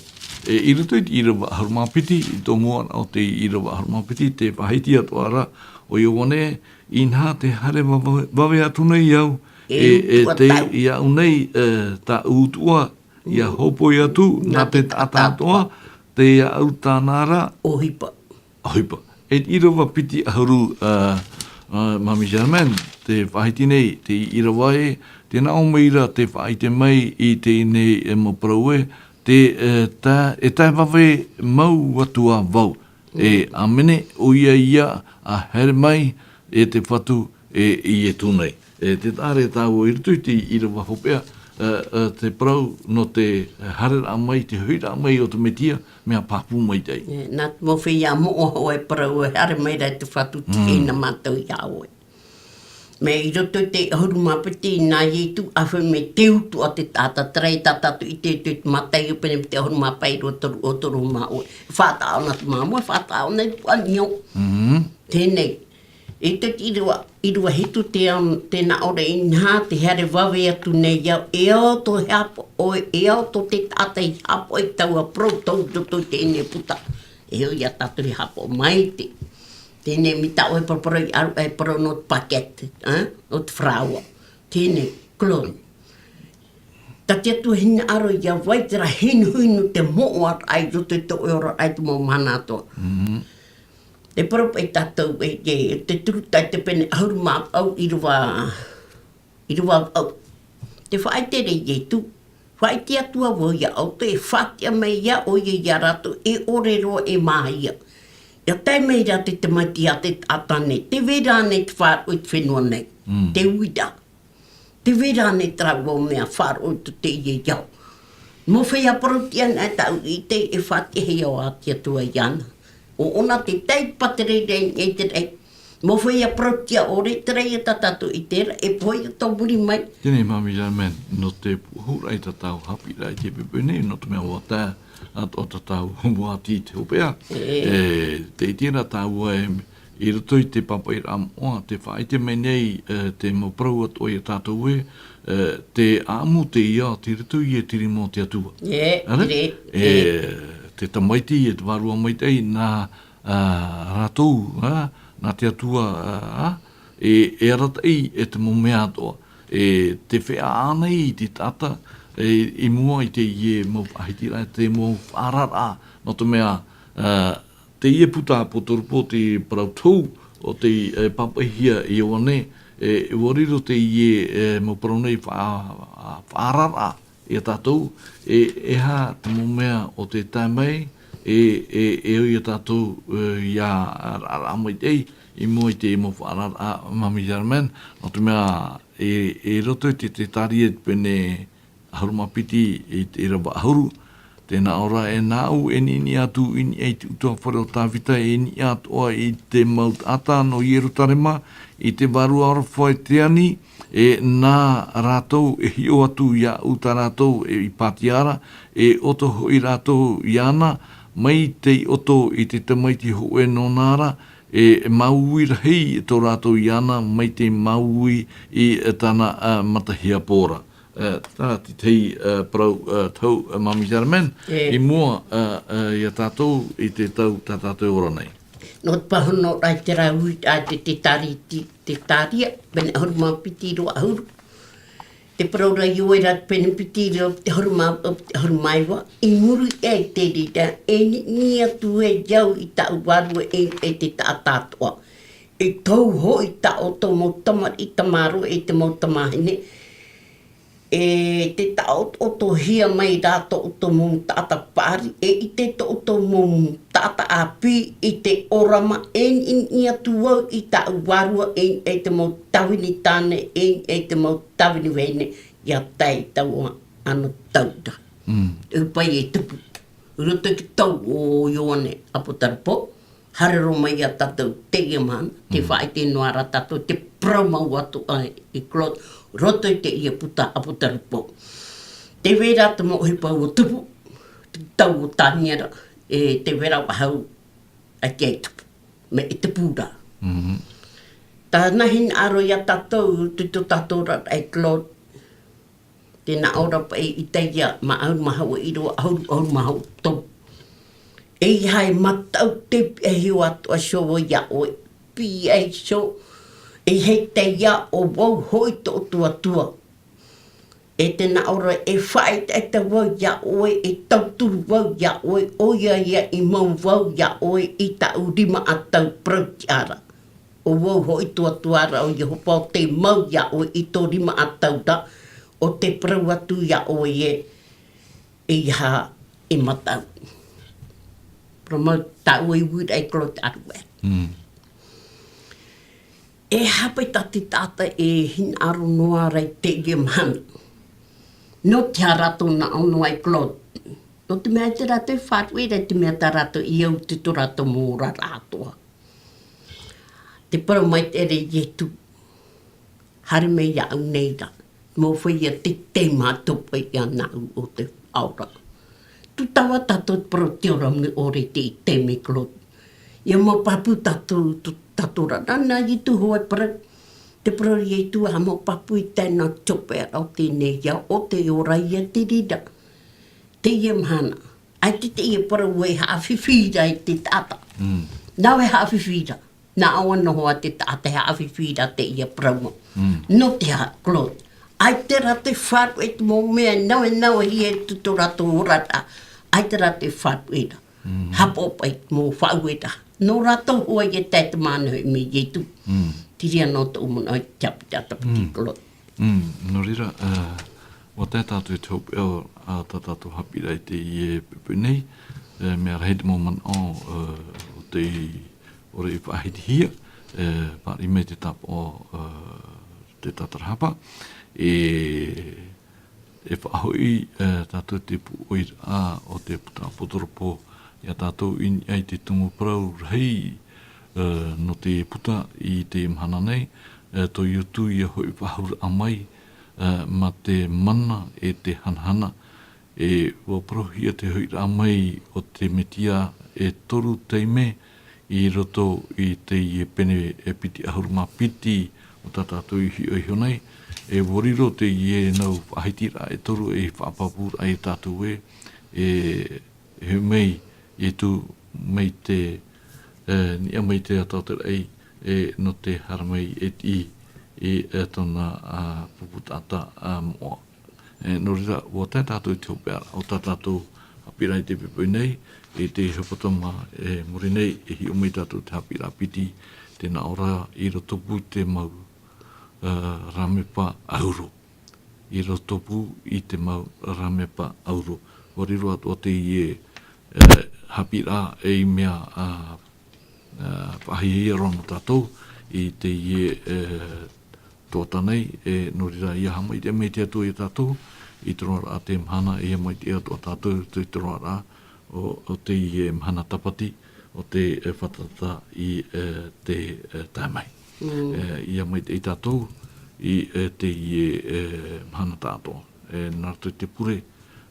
E, i roto i te ʻīrava ʻahuru mā piti, i tō mua o te ʻīrava ʻahuru mā piti, tē faʻahiti atoʻa ra ʻo Ioane, inaha tē haere vave, vave atu nei au, E e, e utuʻa te, tau. i aʻu nei, e, tāʻu utuʻa, ʻia Mm. hōpoi atu, Nā nā te te taʻata taʻata atoʻa, atoʻa. te aʻu tāna ra. ʻOhipa. ʻOhipa. E te ʻīrava piti ʻahuru, ā, ā, Mami Germaine, tē faʻahiti nei, te ʻīrava ē, tē nā ʻō mai ra, tē faʻaʻite mai i teie nei e mau parau ē, te, e, tā, e tae vave mau atu ā vau. E, Mm. ʻāmene, ʻoia ia, ʻa haere mai, e te Fatu, e, i ʻetū nei. E, tē taʻa ra tāua i roto i te ʻīrava hopeʻa, e, e, te parau nō te, e, haereraʻa mai, te hoʻiraʻa mai o te Metia, mea pāpū maitaʻi. E, nā te mau feiā moʻa hoʻi e parau e haere mai ra te Fatu te Mm. hina mātou ia ʻoe. Mea i roto i te ʻahuru mā piti nā Ietu ʻāfaʻi mai te utuʻa te taʻata, terā ia tātou i te, te, te Mataio pene piti ʻahuru mā pae, rua toru, ʻo toru mā ʻoe. Faʻataʻa ʻōna te māmā, faʻataʻa ʻōna i te puʻa niho. Mm. Teie nei, I te ʻīrava, ʻīrava hitu te am-, tē nā ʻō ra inaha tē haere vave atu nei au, e au tō haʻapaʻo, e au tō te taʻata i haʻapaʻo i taua parau tau i roto i teie nei puta. E au ia tātou i haʻapaʻo maitaʻi. Teie nei mai tā ʻoe parapara i ʻaru, e parau nō te packet, ā, nō te flour. Teie nei, Claude. Tā te Atua hinaʻaro ia vai terā hinuhinu te moʻa raʻa i roto i tō ʻoe oraraʻa i te mau mahana atoʻa. Mhm. Te parau paʻi tātou e, e, te Turuta i te pene ʻahuru mā vaʻu ʻīrava, ʻīrava vaʻu. Tē faʻaʻite ra Ietu, faʻaʻite atu ā vau ia ʻoutou, e faʻatiʻa mai ia ʻoia ia rātou, e ʻore roa e māhia. ʻIa tae mai rā te tamaiti a te taʻata nei, tē vai ra ānei te faʻaroʻo i te fenua nei, Mm. te uira. Tē vai ra ānei terā mau mea faʻaroʻo i tō teie ao. Mau feiā parau-tiʻa anaʻe tāʻu i ʻite e faʻatiʻahia ʻo te Atua iāna. ʻO ʻōna tē tae i te pātere rahi i te rahi. Mau feiā parau-tiʻa ʻore, terā ia tā tātou i ʻite ra, e pohe ia tō muri mai. Teie nei Mami Germaine, nō te puʻohuraʻa i tā tāua haʻapiʻiraʻa i teie poʻipoʻi nei, nō te mea ʻua tae atoʻa tā tāua mau ʻāti i te hopeʻa. E. E, tē ʻite ra tāua e, i roto i te pāpaʻiraʻa moʻa, te faʻaʻite mai nei, e, te mau parau atoʻa ia tātou ē, e, te ʻāʻamu teie, tei roto i te rima o te Atua. E, ʻAre? ʻIre, E, ʻire. te tamaiti, e te Vārua Maitaʻi, nā, ā, rātou, ā, nā te Atua, ā, e, e arataʻi, e te mau mea atoʻa. E te feiā ānei i te taʻata, e, i mua i teie mau faʻahitiraʻa, te mau faʻaararaʻa, nō te mea, ā, teie puta ʻApotarupo te parau tohu o tei, e, pāpaʻihia e Ioane, e, ʻua riro teie, e, mau parau nei faʻa-, faʻaararaʻa ia tātou, e, e aha te mau mea o tē tae mai, e, e, e ʻoi ia tātou, e, ʻia araraʻa maitaʻi, i mua i te mau faʻaararaʻa, Māmī Germaine, nō te mea, e, i roto i te, te Tētaria pene ʻahuru mā piti i te ʻīrava ʻahuru, tē nā ʻō ra, e nāʻu e niʻiniʻi atu i niʻa i te ʻutuāfare o Tāvita, e niʻa atoʻa i te mau taʻata nō Ierutarema, i te vārua aroha e Teani, e nā rātou e hiʻo atu iāʻu tā rātou e i Patiara, e ʻoto hoʻi rātou iāna, mai tei ʻoto i te tamaiti hōʻē nōna ra, e māuiui rahi tō rātou iāna, mai tei māuiui i tāna, ā, matahiapo ra. Ā, tā te tahi, ā, parau, ā, tohu, ā, Māmī Germaine, E. i mua, ā, ā, ia tātou i te tau tā tātou e ora nei. Nō te pāhonoraʻa i te rāuiui, ā, te, te Tētari-, te, Tētaria, pene ʻahuru mā piti ʻīrava ʻahuru. Te parau ra Ioane pene piti ʻīrava ʻahuru mā, ʻahuru mā iva, i muri iho i te reira, e niʻiniʻi atu e au i tāʻu vārua e, e te taʻata atoʻa. E tohu hoʻi tā ʻoutou mau tamariʻi tamaroa e te mau tamāhine, e te taʻotoʻotohia mai rā tō ʻoutou mau taʻata paʻari, e ʻite tō ʻoutou mau taʻata ʻāpī i te ʻōrama, e niʻiniʻi atu au i tāʻu vārua, e, e te mau tāvini tāne, e, e te mau tāvini vahine, ʻia tae i taua anotau ra. Mm. E pai e tupu. I roto i te tau o Ioane ʻApotarupo, haere roa mai ia tātou teie mahana, te Mm. faʻaʻite noa ra tātou te parau mau atu, ā, e Claude, roto i teie puta ʻApotarupo. Tē vai ra te mau ʻohipa ʻua tupu, te tau o Taniera, e tē vai ra faʻahou, ʻaita e tupu, mea e tupu ra. Mhm. Tāna hinaʻaro ia tātou, te, tō tātou oraraʻa e Claude, tē nā ʻō ra paʻi i Isaia, mā ʻahuru mā hōʻē ʻīrava ʻahuru, ʻahuru mā hōʻē toru. ʻEiaha e mataʻu tei pihaʻi iho atoʻa iho vau ia ʻoe, pihaʻi iho, ʻeiaha e tae ia ʻo vau hoʻi tō ʻoutou Atua. E tē nā ʻō ra, e faʻaʻetaʻeta vau ia ʻoe, e tauturu vau ia ʻoe, ʻoia ia i mau vau ia ʻoe i tāʻu rima ʻatau parau tiʻa ra. ʻO vau hoʻi tō Atua ra ʻo Iehova, ʻo tē mau ia ʻoe i tō rima ʻatau ra, ʻo tē parau atu ia ʻoe ē, ʻeiaha e mataʻu. Parau mau tāʻu e uiraʻa e Claude Arwell. Mm. E aha paʻi tā te taʻata e hinaʻaro noa ra i teie mahana. Nō te aha rātou nā ʻō noa e Claude. Nō te mea ʻaita rātou e faʻaruʻe ra i te mea tā rātou i au i tō rātou mau oraraʻa atoʻa. Te parau mai te reira a Ietu. Haere mai iāʻu nei ra. Mau feiā, te, te mātou paʻi ia nāʻu ʻo te Faʻaora. Tē tau tātou te parau te ora moni ʻore i te, i te mea Claude. ʻIa mau pāpū tātou, tō, tātou ra, nā, nā Ietu hoʻi e parau. Te parau a Ietu, ʻa mau pāpū i tae noa te hopeʻa ra o teie nei, ʻo te ora ia te reira. Teie mahana. ʻAita teie parau e haʻafifi ra i te taʻata. Mm. Nāʻu e haʻafifi ra. Nā ʻō noa hoʻi te taʻata e haʻafifi ra teie parau. Mm. Nō te aha, Claude. ʻAita rā te faʻaruʻe i te mau mea, nāʻu e, nāʻu e hia i tō rātou oraraʻa. ʻAita rā te faʻaruʻe ra. Mm. Haʻapaʻo paʻi te mau faʻaueraʻa. Nō rātou hoʻi e tae te mana hoʻi mai Ietu. Mm. Terā noa tōʻu manaʻo i te haʻapiʻiraʻa tāpati, Mm. Claude. Mm, nō reira, ā, ʻua tae tātou i te hopeʻa, ā, tā tātou haʻapiʻiraʻa i teie poʻipoʻi nei, ā, mea rahi te mau manaʻo, ā, ʻo tei ʻore i faʻahitihia, ā, pāʻari mai te tāpaʻo, ā, te tātarahapa, e, e faʻahoʻi, ā, tātou te pūʻoiraʻa o te puta ʻApotarupo, ʻia tātou i niʻa i te tumu parau rahi, ā, nō te puta i te mahana nei, ā, tō Ietu ia hoʻi faʻahou mai, ā, mā te mana e te hanahana, e ʻua parauhia te hoʻiraʻa mai o te Mesia e toru taime i roto i teie pene e piti ʻahuru mā piti o tā tātou i hiʻo iho nei, e ʻua riro teie nau faʻahitiraʻa e toru ei faʻapāpūraʻa ia tātou ē, e, e mai, e tū mai te, e, niʻa mai te tauteraʻa, e, nō te haere mai e tiʻi, e, e tōna, a, pupu taʻata, a, moʻa. E, nō reira, ʻua tae tātou i te hopeʻa o tā tātou haʻapiʻiraʻa i te poʻipoʻi nei, i te hepetoma, e, muri nei, e hiʻo mai tātou te haʻapiʻiraʻa piti, tē nā ʻō ra i roto pū i te mau, e, rāmepa ʻauro. I roto pū i te mau rāmepa ʻauro. ʻUa riro atoʻa teie, e, haʻapiʻiraʻa ei mea, a, a, faʻahiahia roa nō tātou i teie, e, tuatāpapa nei, e, nō reira, ʻia haʻamaitaʻi mai te Atua ia tātou, i te roaraʻa te mahana, ʻia maitaʻi atoʻa tātou i te roaraʻa o, o teie mahana tāpati, o te, e, fātata i, e, te, e, tae mai. Mm. E, ʻia maitaʻi tātou i, e, teie, e, mahana tāʻatoʻa. E, nā roto i te pure,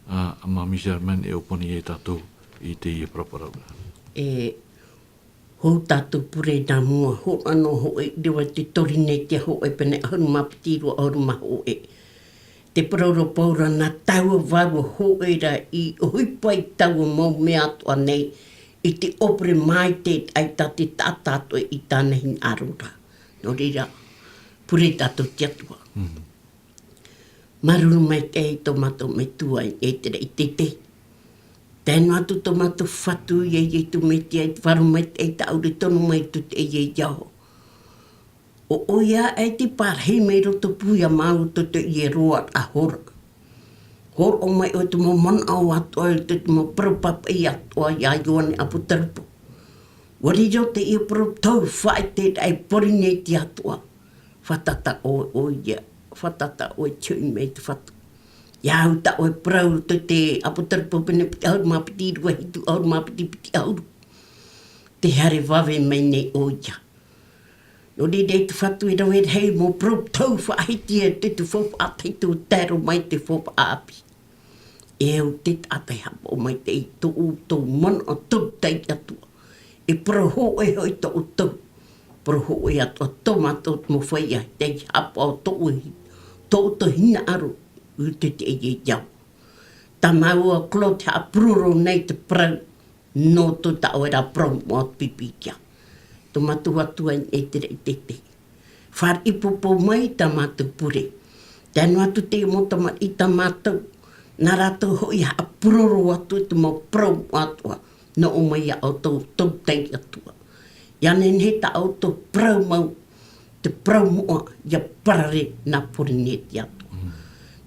a, a Māmī Germaine e ʻōpani ai tātou i teie paraparauraʻa. E, Hou tātou pure nā mua, hou anō hōʻē i reira te Pōrīnetia hōʻē pene ʻahuru mā piti, rua ʻahuru mā hōʻē. Te parau ra paʻi ra nā taua vārua hōʻē ra i ʻohipa i taua mau mea atoʻa nei, i te ʻōpere mai te ʻaita te taʻata atoʻa i tāna hinaʻaro ra. Nō reira, pure tātou i te Atua. Mm. Māuruuru maitaʻi tō mātou Metua i te reira i te te. Tae noa atu tō mātou Fatu ia Iesu Mesia, i te faʻaroʻo maitaʻi tāʻu ra tonu mai tō teie ao. ʻO ʻoia e te pārahi mai roto pū ia māua tō teie roaraʻa hora. Hōroʻa mai ʻoe te mau manaʻo atoʻa, te, te mau parau papaʻi atoʻa ia Ioane ʻāpōsetolo. ʻUa riro teie parau tau faʻaʻite i Pōrīnetia atoʻa. Fātata ʻoe ʻoia, fātata ʻoe i te hoʻi mai te Fatu. ʻIa au tā ʻoe parau tō te ʻĀpōsetolo pene piti ʻahuru mā piti, rua hitu ʻahuru mā piti, piti ʻahuru. Tē haere vave mai nei ʻoia. Nō reira te Fatu e rave rahi mau parau tau faʻahiti e te, te faufaʻa tahito tae roa mai te faufaʻa ʻāpī. E au te taʻata e haʻapaʻo maitaʻi i tō ʻoutou manaʻo tautai atoʻa. E parau hōʻē hoʻi tō ʻoutou. Parau hōʻē atoʻa tō mātou mau feiā, tei haʻapaʻo tō ʻoutou, tō ʻoutou hinaʻaro, i te teie ao. Tā māua Claude e haʻapuroro nei te parau, nō tō tāʻoe ra parau moʻa pipi kia. Tō mātou Atua i te reira i te te. Fāriʻi pōpou mai tā mātou pure. Tae noa atu te mau tamariʻi tā mātou. Nā rātou hoʻi e haʻapuroro atu i te mau parau moʻa atoʻa. Nō ʻō mai ia ʻoutou tautai atoʻa. ʻIa nehenehe tā ʻoutou parau mau, te parau moʻa, ʻia parare nā Pōrīnetia atoʻa. Mm.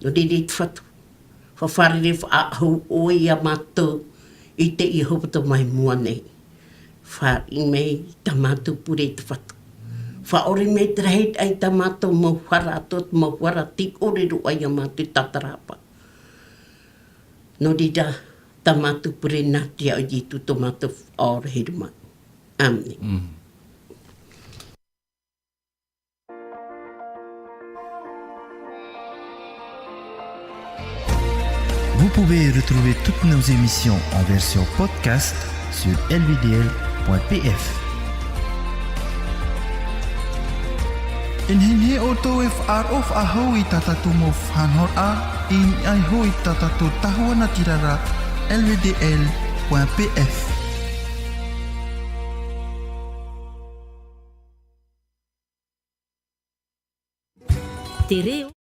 Nō reira te Fatu. Faʻafārerei faʻahou ʻoe ia mātou i teie hepetoma i mua nei. Fāriʻi mai tā mātou pure te Fatu. Faʻaʻore mai te rahi i tā mātou mau hara atoʻa, mau hara tei ʻore roa ia mātou i tātarahapa. Nō reira, tā mātou pure nā te iʻoa o Iesu tō mātou Faʻaora here mai. ʻĀmene. Mm. Vous pouvez retrouver toutes nos émissions en version podcast sur L V D L point P F. E nehenehe ʻoutou e faʻaroʻo faʻahou i tā tātou mau faʻanahoraʻa, i niʻa iho i tā tātou tahua natirara, L V D L point P F. Te reo.